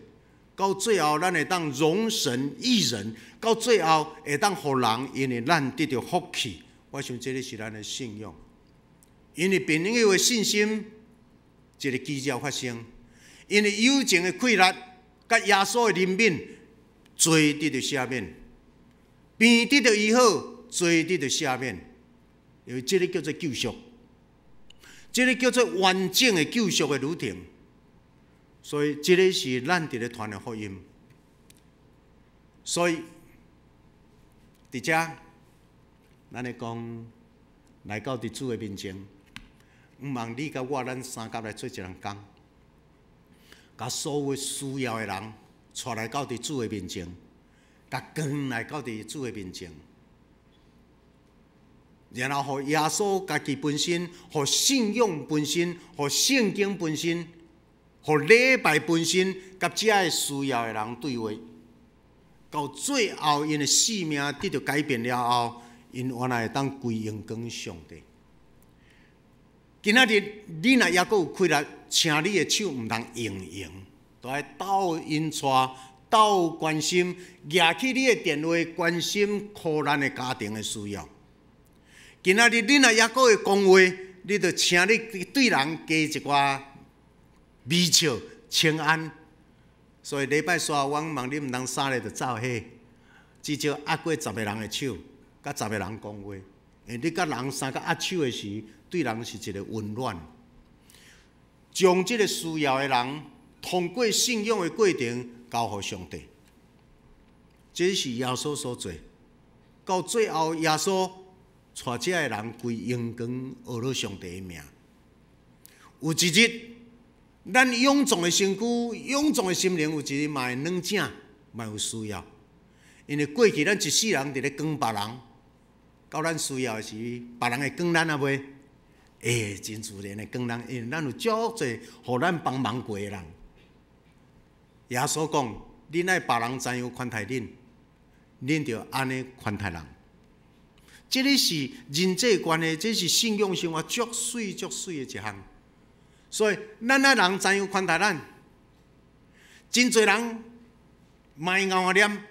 到最後咱會當榮神益人，到最後會當予人因為咱得著福氣。我想這个是咱的信仰，因為朋友的信心，一个奇蹟發生，因為友情的氣力，佮耶穌的憐憫，罪得著赦免，病得著醫好，罪得著赦免，因為這个叫做救贖，這个叫做完整的救贖的旅程。所以，這个是咱佇咧傳的福音。所以，佇遮，咱咧講來到佇主的面前，毋望你佮我，咱相佮來做一人工，共所有需要的人帶來到佇主的面前，共扛來到佇主的面前，然後予耶穌家己本身，予信仰本身，予聖經本身，予禮拜本身，佮遮个需要的人對話，到最後，𪜶的性命得著改變了後，𪜶原來會當歸榮光上帝。今仔日你若猶閣有氣力，請你的手毋通用用，都愛鬥𪜶帶，鬥關心，舉起你的電話關心苦難的家庭的需要。今仔日你若猶閣會講話，你就請你對人加一寡微笑、請安。所以禮拜三，我望你毋通三个就走去，至少握過十个人的手，佮十个人講話。因為你佮人相佮握手的時，對人是一个溫暖。將這个需要的人，通過信仰的過程交予上帝，這是耶穌所做。到最後，耶穌帶這个人歸榮光，學了上帝的名。有一日，咱臃腫的身軀、臃腫的心靈，有一日嘛會軟正，嘛有需要。因為過去咱一世人佇咧扛別人，到咱需要的時，別人會扛咱抑袂？會，真自然的扛咱，因為咱有足濟予咱幫忙過的人。耶穌講：恁愛別人怎樣寬待恁，恁就按呢寬待人。這个是人際關係，這是信仰生活足媠足媠的一項。所以，咱愛人怎樣寬待咱？真濟人嘛會𠢕念，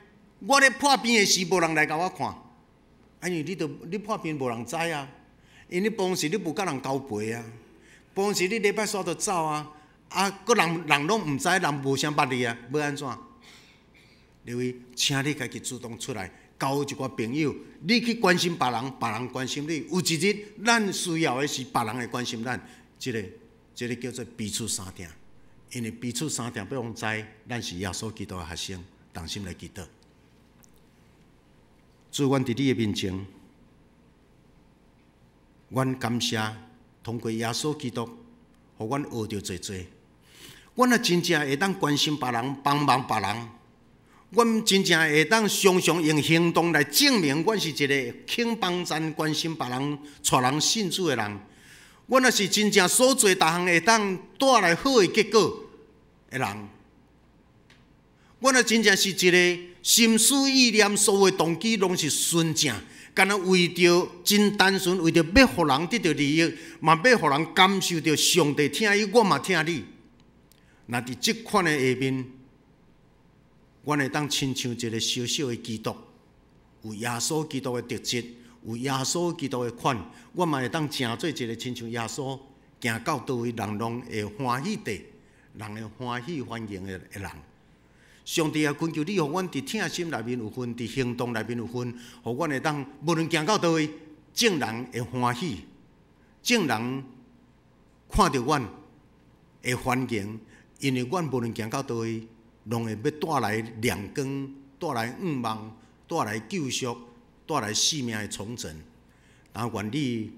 我咧破病的時，無人來共我看。因為你著你破病無人知啊，因為你平時你無佮人交陪啊，平時你禮拜三就走啊，啊，閣人人攏毋知，人無啥捌你啊，欲按怎？因為請你家己主動出來，交一寡朋友，你去關心別人，別人關心你。有一日，咱需要的是別人會關心咱，這个叫做彼此相疼。因為彼此相疼，欲予人知，咱是耶穌基督的學生，同心來祈禱。主，阮佇你的面前，阮感謝通過耶穌基督，予阮學著濟濟。阮若真正會當關心別人，幫忙別人，阮真正會當常常用行動來證明，阮是一个肯幫贊、關心別人、帶人信主的人。阮若是真正所做逐項會當帶來好的結果的人，阮若真正是一个心思意念所有的動機攏是純正，敢若為著真單純，為著欲予人得著利益，嘛欲予人感受著上帝疼伊，我嘛疼你。若佇這款的下面，阮會當親像一個小小的基督，有耶穌基督的特質，有耶穌基督的款，阮嘛會當成做一個親像耶穌，行到佗位人攏會歡喜的，人會歡喜歡迎的人。上帝啊，懇求你，予阮佇疼心內面有份，佇行動內面有份，予阮會當無論行到佗位，眾人會歡喜，眾人看著阮會歡迎，因為阮無論行到佗位，攏會欲帶來亮光，帶來向望，帶來救贖，帶來生命的重整。但願你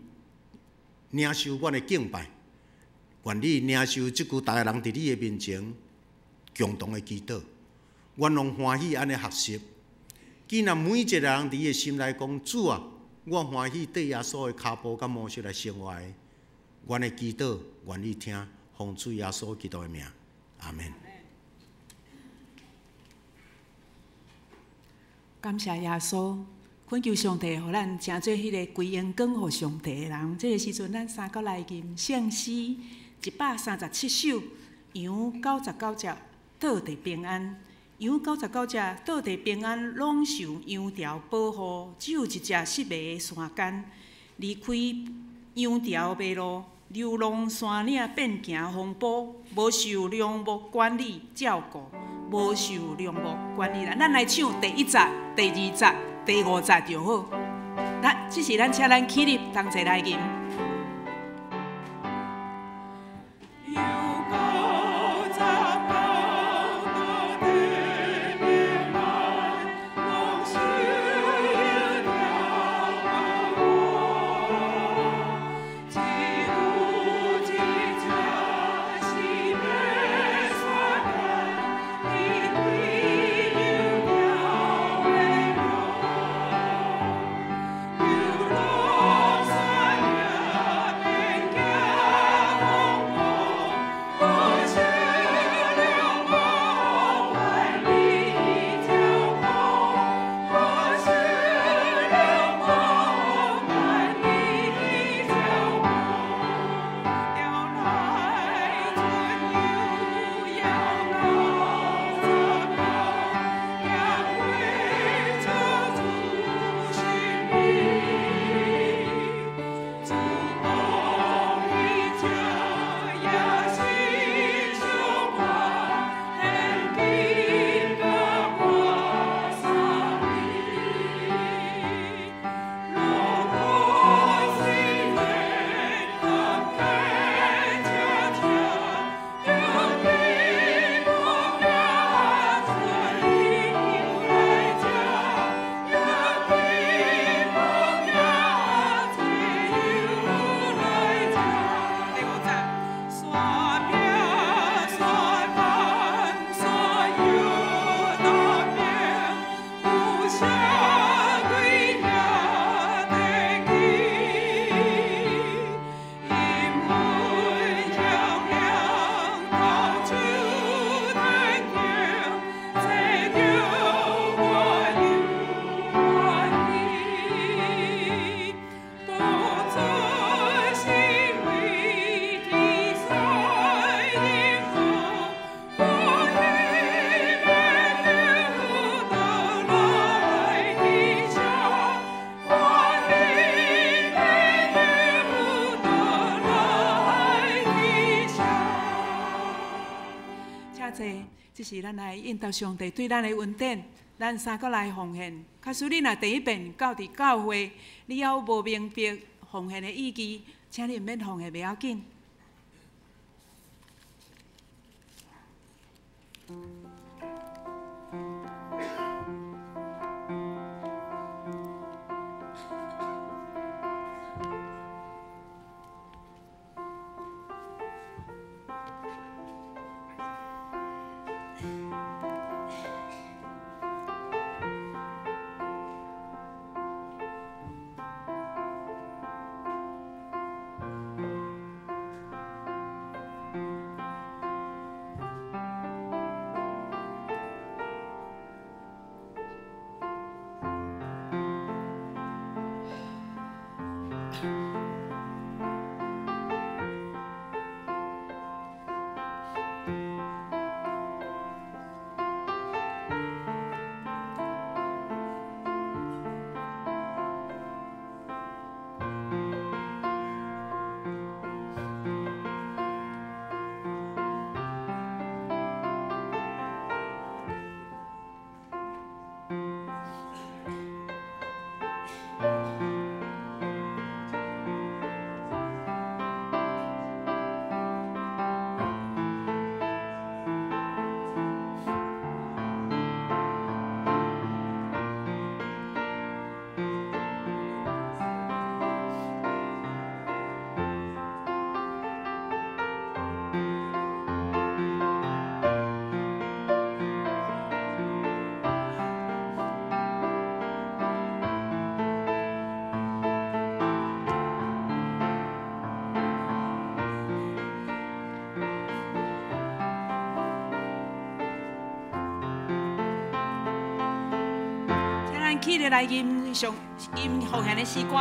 領受阮的敬拜，願你領受這句逐个人佇你的面前共同的祈禱。阮攏歡喜按呢學習。既然每一個人佇伊的心內講，主啊，我歡喜綴耶穌的跤步佮模式來生活。阮的祈禱，願你聽，奉主耶穌基督的名，阿們。
感謝耶穌，懇求上帝，予咱成做彼个歸榮光予上帝的人。這个時陣，咱三閣來吟聖詩137首，羊99隻倒地平安。羊99隻倒地平安，攏受羊條保護，只有一隻失迷山間，離開羊條迷路，流浪山嶺，變行風波，無受良牧管理照顧，無受良牧管理。咱來唱第一節、第二節、第五節就好。咱這是咱請咱起立同齊來吟。這是咱來應答上帝對咱的恩典，咱三閣來奉獻。假使你若第一遍到佇教會，你猶無明白奉獻的意義，請你毋免奉獻，袂要緊。起立來吟上吟奉獻的詩歌。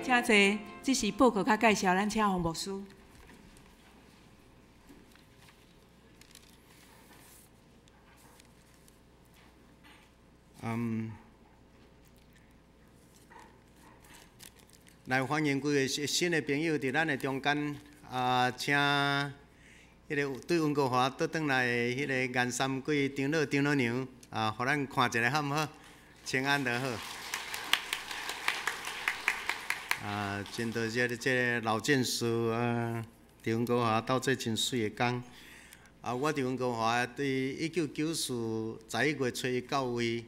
請坐，這是報告佮介紹，咱請洪牧師。
來歡迎幾个新的朋友佇咱的中間啊，請彼个對溫哥華倒轉來的彼个顏三桂長老長老娘啊，予咱看一下好毋好？請安就好。啊，真多謝這个老戰士啊，佇溫哥華鬥做真媠的工。啊，我佇溫哥華對199411月初一到位，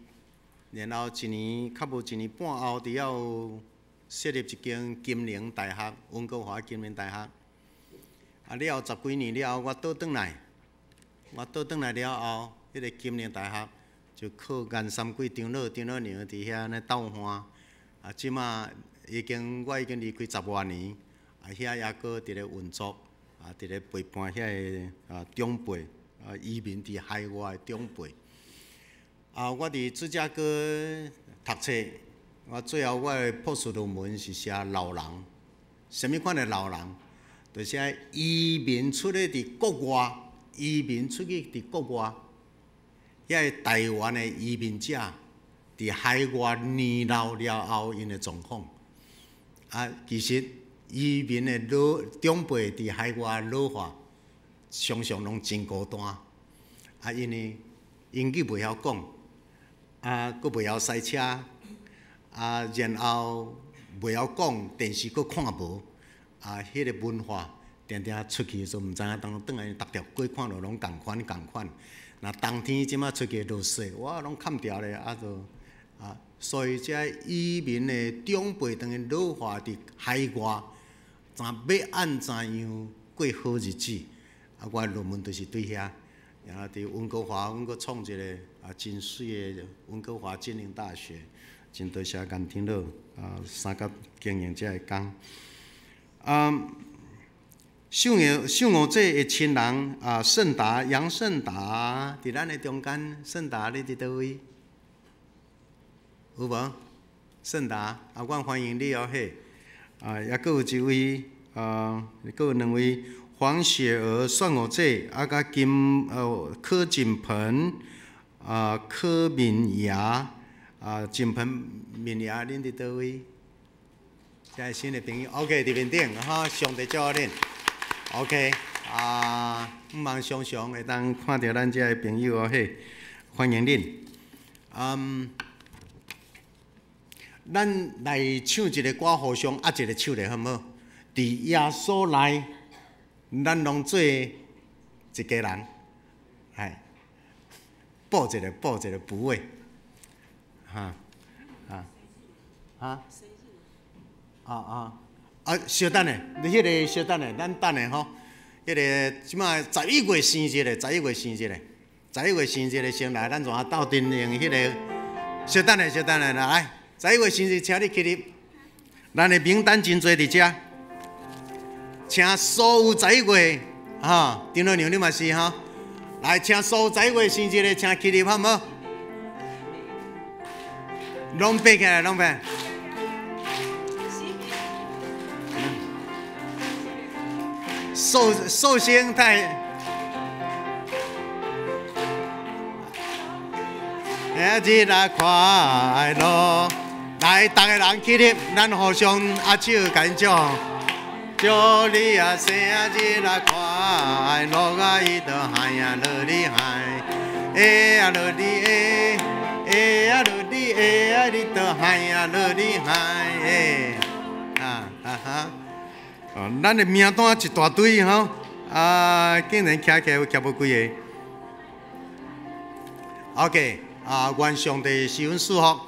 然後一年較無一年半後，佇遐有設立一間金陵大學，溫哥華金陵大學。啊，了後十幾年了後，我倒轉來，我倒轉來了後，彼个金陵大學就靠顏三桂長老長老娘佇遐呢鬥換。啊，這馬已經我已經離開十外年，啊，遐猶閣佇咧運作，啊，佇咧陪伴遐个啊長輩，啊移民佇海外的長輩。啊，我佇芝加哥讀冊，我最後我的博士論文是寫老人，啥物款的老人？就是移民出去佇國外，移民出去佇國外，遐个台灣的移民者佇海外年老了後，𪜶的狀況。啊，其實移民的老長輩佇海外老化，常常攏真孤單。啊，因為英語袂曉講，啊，閣袂曉駛車，啊，然後袂曉講，電視閣看無，啊，彼个文化定定出去的時陣，毋知影當轉來，逐條街看著攏仝款仝款。若冬天這馬出去落雪，哇，攏崁牢咧，啊，就啊，所以這移民的長輩當𪜶老化佇海外，怎欲按怎樣過好日子？啊，我的論文就是對遐，然後佇溫哥華，阮閣創一个啊真媠的溫哥華金陵大學，真多謝顏長老啊三甲經營這个工。啊，秀娥姐的親人啊，盛達楊盛達佇咱的中間，盛達你佇佗位？有無？盛達啊，阮歡迎你哦嘿！啊，抑閣有一位啊，閣有兩位黃雪兒、算娥姐，啊，佮金柯錦鵬啊，柯敏雅啊，錦鵬敏雅，恁佇佗位？這新的朋友，OK，佇面頂哈，上帝照顧恁。OK，啊，毋茫常常會當看著咱這个朋友哦嘿，歡迎恁。嗯，咱來唱一個歌，互相握一个手咧，好毋好？佇耶穌內，咱攏做一家人，哎，報一个，報一个補位，哈，啊，啊，啊啊。啊，稍等下，你彼个稍等下，咱等下吼。彼个這馬11月生日的，十一月生日的，十一月生日的先來，咱怎啊鬥陣用彼个？稍等下，稍等下，來，十一月生日，請你起立。咱的名單真濟佇遮，請所有十一月，哈，張老娘你嘛是吼，來，請所有十一月生日的，請起立好毋好？攏爬起來，攏爬。壽星太，生日快樂！來，逐个人起立，咱互相握手，共𪜶祝，祝你啊生日快樂啊！伊都嗨呀樂你嗨，哎呀樂你哎，哎呀樂你哎呀你都嗨呀樂你嗨哎，啊啊哈！哦，咱的名單一大堆吼，啊，竟然徛起來徛無幾个。OK，啊，願上帝施恩賜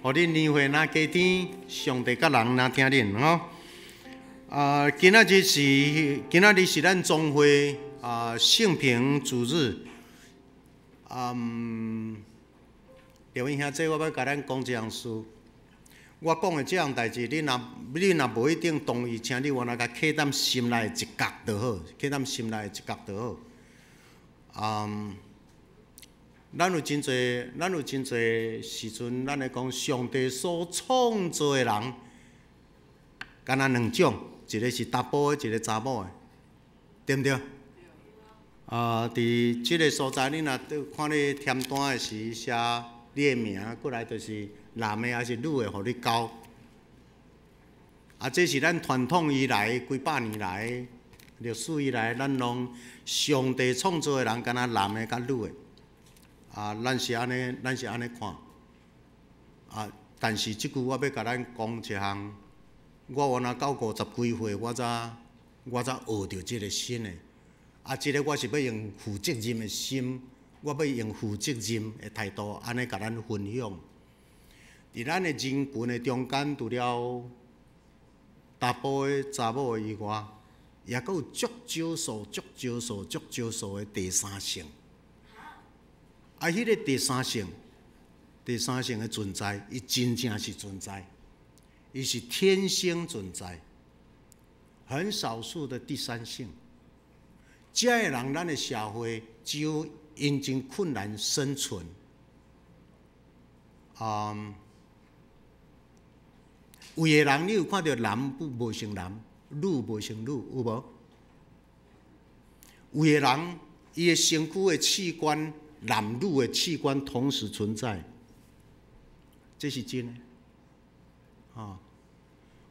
福，予恁年歲若加添，上帝佮人若疼恁吼。啊，今仔日是咱總會啊性平主日。嗯，劉英兄，這我欲共咱講這項事。我講的這項代誌，你若無一定同意，請你原來共契踮心內一角就好，契踮心內一角就好。嗯，咱有真濟時陣，咱會講上帝所創造的人，敢若兩種，一个是查埔的，一个查某的，對毋對？啊，佇這个所在，你若看你填單的時寫你的名，過來就是男的抑是女的，予你勾。啊，這是咱傳統以來幾百年來歷史以來，咱攏上帝創造的人，敢若男的佮女的。啊，咱是按呢看。啊，但是這句我欲共咱講一項，我原來到五十幾歲，我才學著這个新的。啊，這个我是欲用負責任的心，我欲用負責任的態度，按呢共咱分享。佇咱的人群的中間，除了查埔的、查某的以外，也閣有足少數、足少數、足少數的第三性。啊，彼个第三性、第三性的存在，伊真正是存在，伊是天生存在，很少數的第三性。這个人，咱的社會只有𪜶真困難生存。啊，有的人你有看著男不無像男，女無像女，有無？有的人，伊的身軀的器官，男女的器官同時存在，這是真的。啊，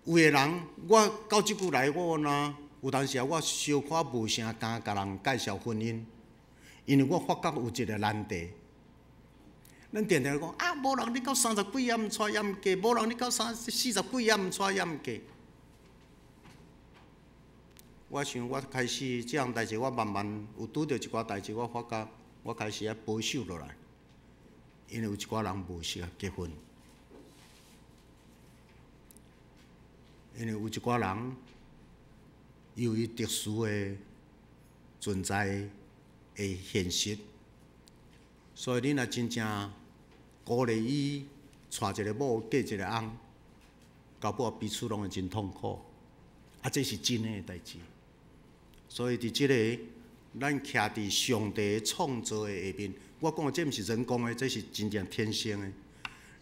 有的人，我到這久來，我若有當時啊，我小可無啥敢共人介紹婚姻，因為我發覺有一個難題。咱定定講啊，無人你到三十幾猶毋娶猶毋嫁，無人你到三四十幾猶毋娶猶毋嫁。我想我開始這項代誌，我慢慢有拄著一寡代誌，我發覺我開始愛保守落來，因為有一寡人無適合結婚，因為有一寡人由於特殊的存在的現實，所以你若真正鼓勵伊娶一个某嫁一个翁，到尾彼此攏會真痛苦。啊，這是真的代誌。所以佇這个，咱徛佇上帝創造的下面，我講的這毋是人工的，這是真正天生的。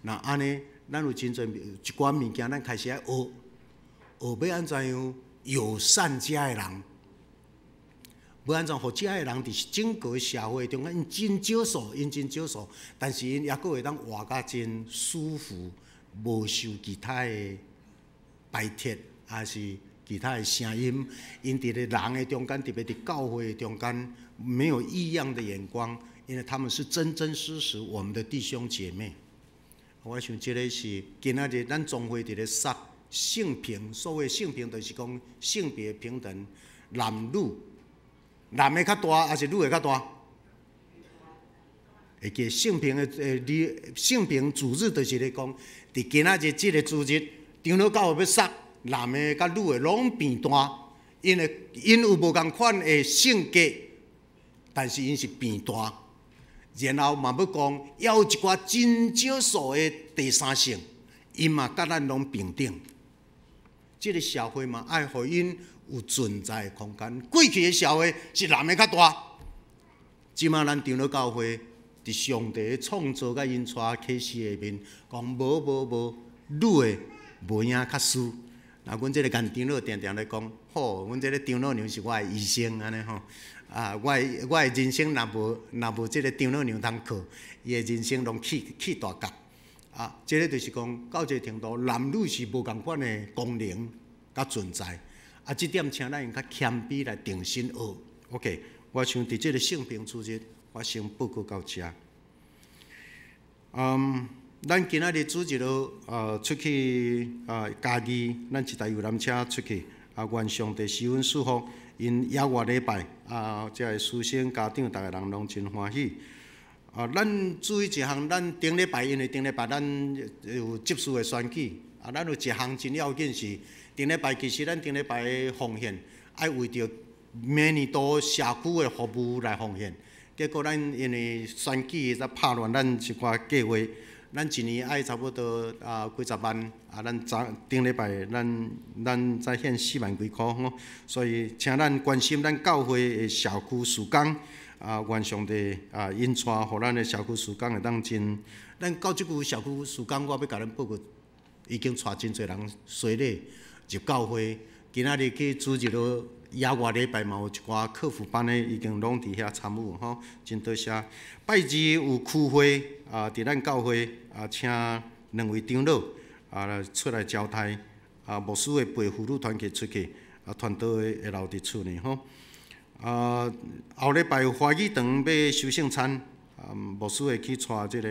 若按呢，咱有真濟一寡物件，咱開始愛學，學欲按怎樣友善遮的人，欲按怎予遮的人佇整個社會中間，𪜶真少數，𪜶真少數，但是𪜶猶閣會當活甲真舒服，無受其他的排斥，抑是其他的聲音，𪜶佇咧人的中間，特別佇教會的中間，沒有異樣的眼光，因為他們是真真實實我們的弟兄姐妹。我想這个是今仔日咱總會佇咧說性平，所謂性平就是講性別平等，男女，男的較大抑是女的較大？會記性平的你性平主日就是咧講，佇今仔日這个主日，長老教會欲說男的佮女的攏變大，因為𪜶有無仝款的性格，但是𪜶是變大。然後嘛欲講，猶有一寡真少數的第三性，𪜶嘛佮咱攏平等。這个社會嘛愛予𪜶有存在的空間。過去的社會是男的較大，這馬咱長老教會佇上帝創造佮𪜶帶啟示下面，講無無無，女的無影較輸。啊，阮這个顏長老定定咧講，好，阮這个長老娘是我的醫生，按呢吼。啊，我的人生若無這个長老娘通靠，伊的人生攏去大角。啊，這个就是講到這个程度，男女是無仝款的功能佮存在。啊，這點請咱用較謙卑來重新學。OK，我想佇這个性平主日，我先報告到遮。嗯，咱今仔日主日出去嘉義，咱一台遊覽車出去。啊，願上帝施恩賜福，𪜶野外禮拜啊，遮个師生家長逐个人攏真歡喜。啊，咱注意一項，咱頂禮拜因為頂禮拜咱有執事的選舉，啊，咱有一項真要緊是頂禮拜，其實咱頂禮拜的奉獻愛為著明年度社區的服務來奉獻。結果咱因為選舉才拍亂咱一寡計劃，咱一年愛差不多啊幾十萬，啊，咱昨頂禮拜咱才獻4萬幾箍吼，所以請咱關心咱教會的社區事工。啊，願上帝啊，引帶，予咱的社區事工會當真。咱到這久社區事工，我欲共咱報告，已經帶真濟人洗禮入教會。今仔日去主日學野外禮拜嘛，有一寡課輔班的已經攏佇遐參與吼，真多謝。拜二有區會啊，佇咱教會啊，請兩位長老啊出來交代啊，牧師會陪婦女團契出去啊，傳道會留佇厝裡吼。啊，後禮拜有華語堂欲守聖餐，啊，牧師會去帶這個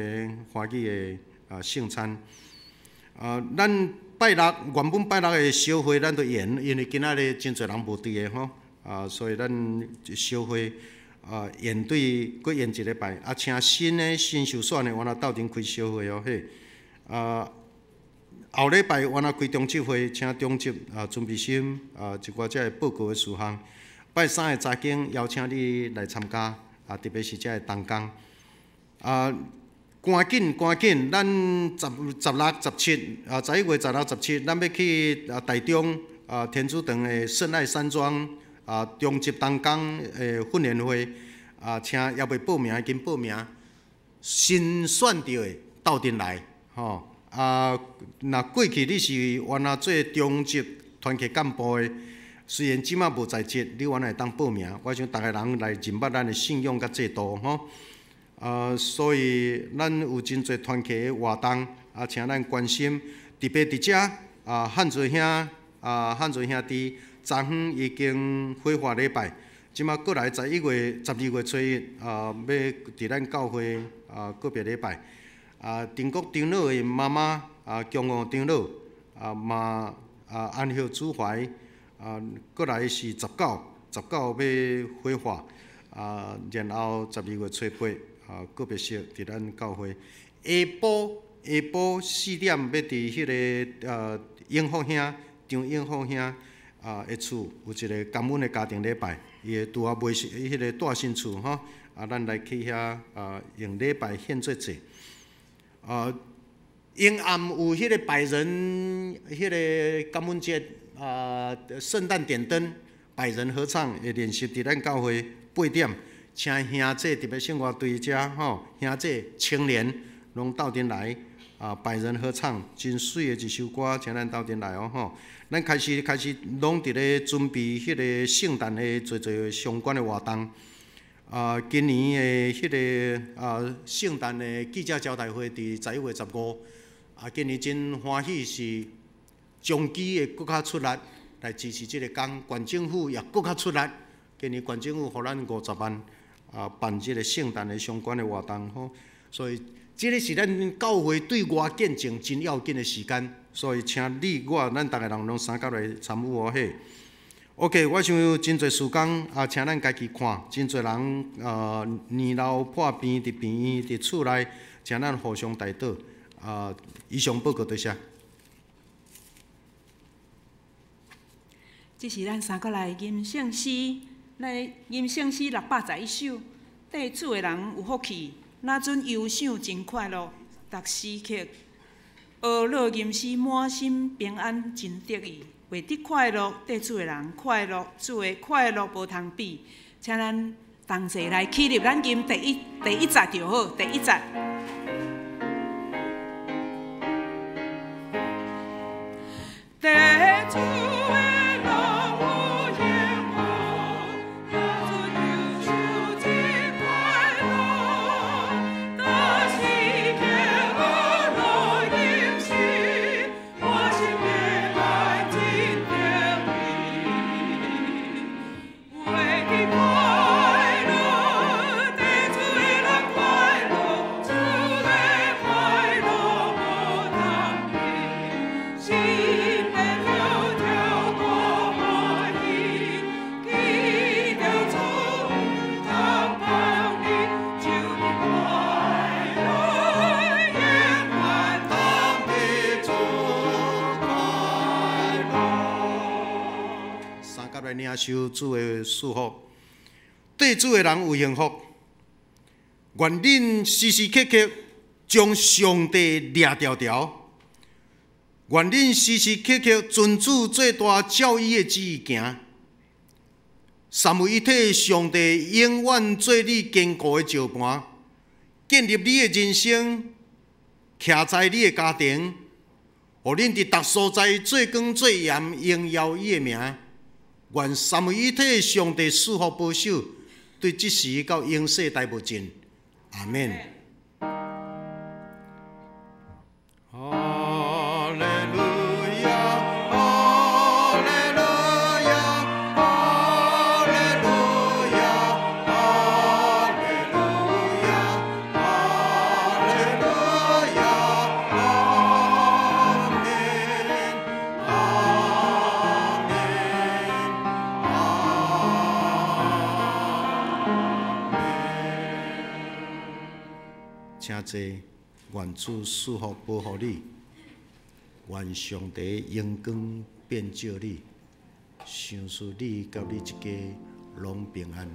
華語的啊聖餐。啊，咱拜六原本拜六的小會咱都延，因為今仔日真濟人無佇个吼，啊，所以咱小會啊延對閣延一禮拜，啊，請新的新受選的，原來鬥陣開小會哦嘿。啊，後禮拜原來開中執會，請中執啊準備心啊一寡這个報告的事項。拜三的查經邀請你來參加，啊，特別是這个同工。啊，趕緊趕緊，咱十六、十七啊，11月16、十七，咱欲去啊台中啊天主堂的聖愛山莊啊中執同工的訓練會啊，請猶未報名的緊報名，新選著的鬥陣來，吼啊，若過去你是原來做中執團契幹部的，雖然這馬無在職，你原來會當報名。我想逐个人來認捌咱的信仰佮制度，吼。啊，所以咱有真濟團契的活動，啊，請咱關心。特別佇遮啊，漢族兄啊，漢族兄弟昨昏已經火化禮拜，這馬過來11月、12月初一啊，欲佇咱教會啊告別禮拜。啊，陳國長老的媽媽啊，強傲長老啊，嘛啊安息主懷啊，過來是十九，十九欲火化啊，然後12月初八。啊，告別式佇咱教會。下晡4點欲佇彼个永福兄張永福兄啊的厝有一個感恩的家庭禮拜，伊會拄仔買新彼个住新厝吼，啊，咱來去遐啊用禮拜獻做祭。啊，永暗有彼個百人彼个感恩節啊，聖誕點燈百人合唱的練習佇咱教會8點。請兄姊特別聖樂隊遮吼，兄姊青年攏鬥陣來啊！百人合唱，真媠的一首歌，請咱鬥陣來哦吼。咱開始開始攏佇咧準備彼个聖誕的濟濟相關的活動。啊，今年的彼个啊聖誕的記者招待會佇11月15。啊，今年真歡喜是中基會閣較出力來支持這个工，縣政府也閣較出力。今年縣政府予咱50萬。啊，辦這个聖誕的相關的活動吼，所以這个是咱教會對外見證真要緊的時間，所以請你我咱逐个人攏相佮來參與哦嘿。OK，我想有真濟時間啊，請咱家己看，真濟人啊年老破病佇病院佇厝內，請咱互相代禱啊。以上報告多謝。
這是咱三個來吟聖詩。咱吟聖詩611首，綴主的人有福氣，若准憂想真快樂，逐時刻學樂吟詩，滿心平安真得意，為得快樂，綴主的人快樂，主的快樂無通比。請咱同齊來起立，咱吟第一節就好，第一節。綴主的人有幸福，若准憂想真快樂，逐時刻學樂吟詩，滿心平安真得意，為得快樂，綴主的人快樂，主的快樂無通比，心的
相佮來領受主的祝福。對主的人有幸福，願恁時時刻刻將上帝掠牢牢，願恁時時刻刻遵主最大照伊的旨意行。三位一體上帝永遠做你堅固的石盤，建立你的人生，徛在你的家庭，予恁佇逐所在做光做鹽，榮耀伊的名。願三位一體上帝賜福保守，對這時到永世代無盡。阿們。哈利路亞，哈利路亞，哈利路亞，哈利路亞，哈利路亞，阿們，阿們，阿們。請坐，願主賜福保護你，願上帝榮光遍照你，賞賜你佮你一家攏平安。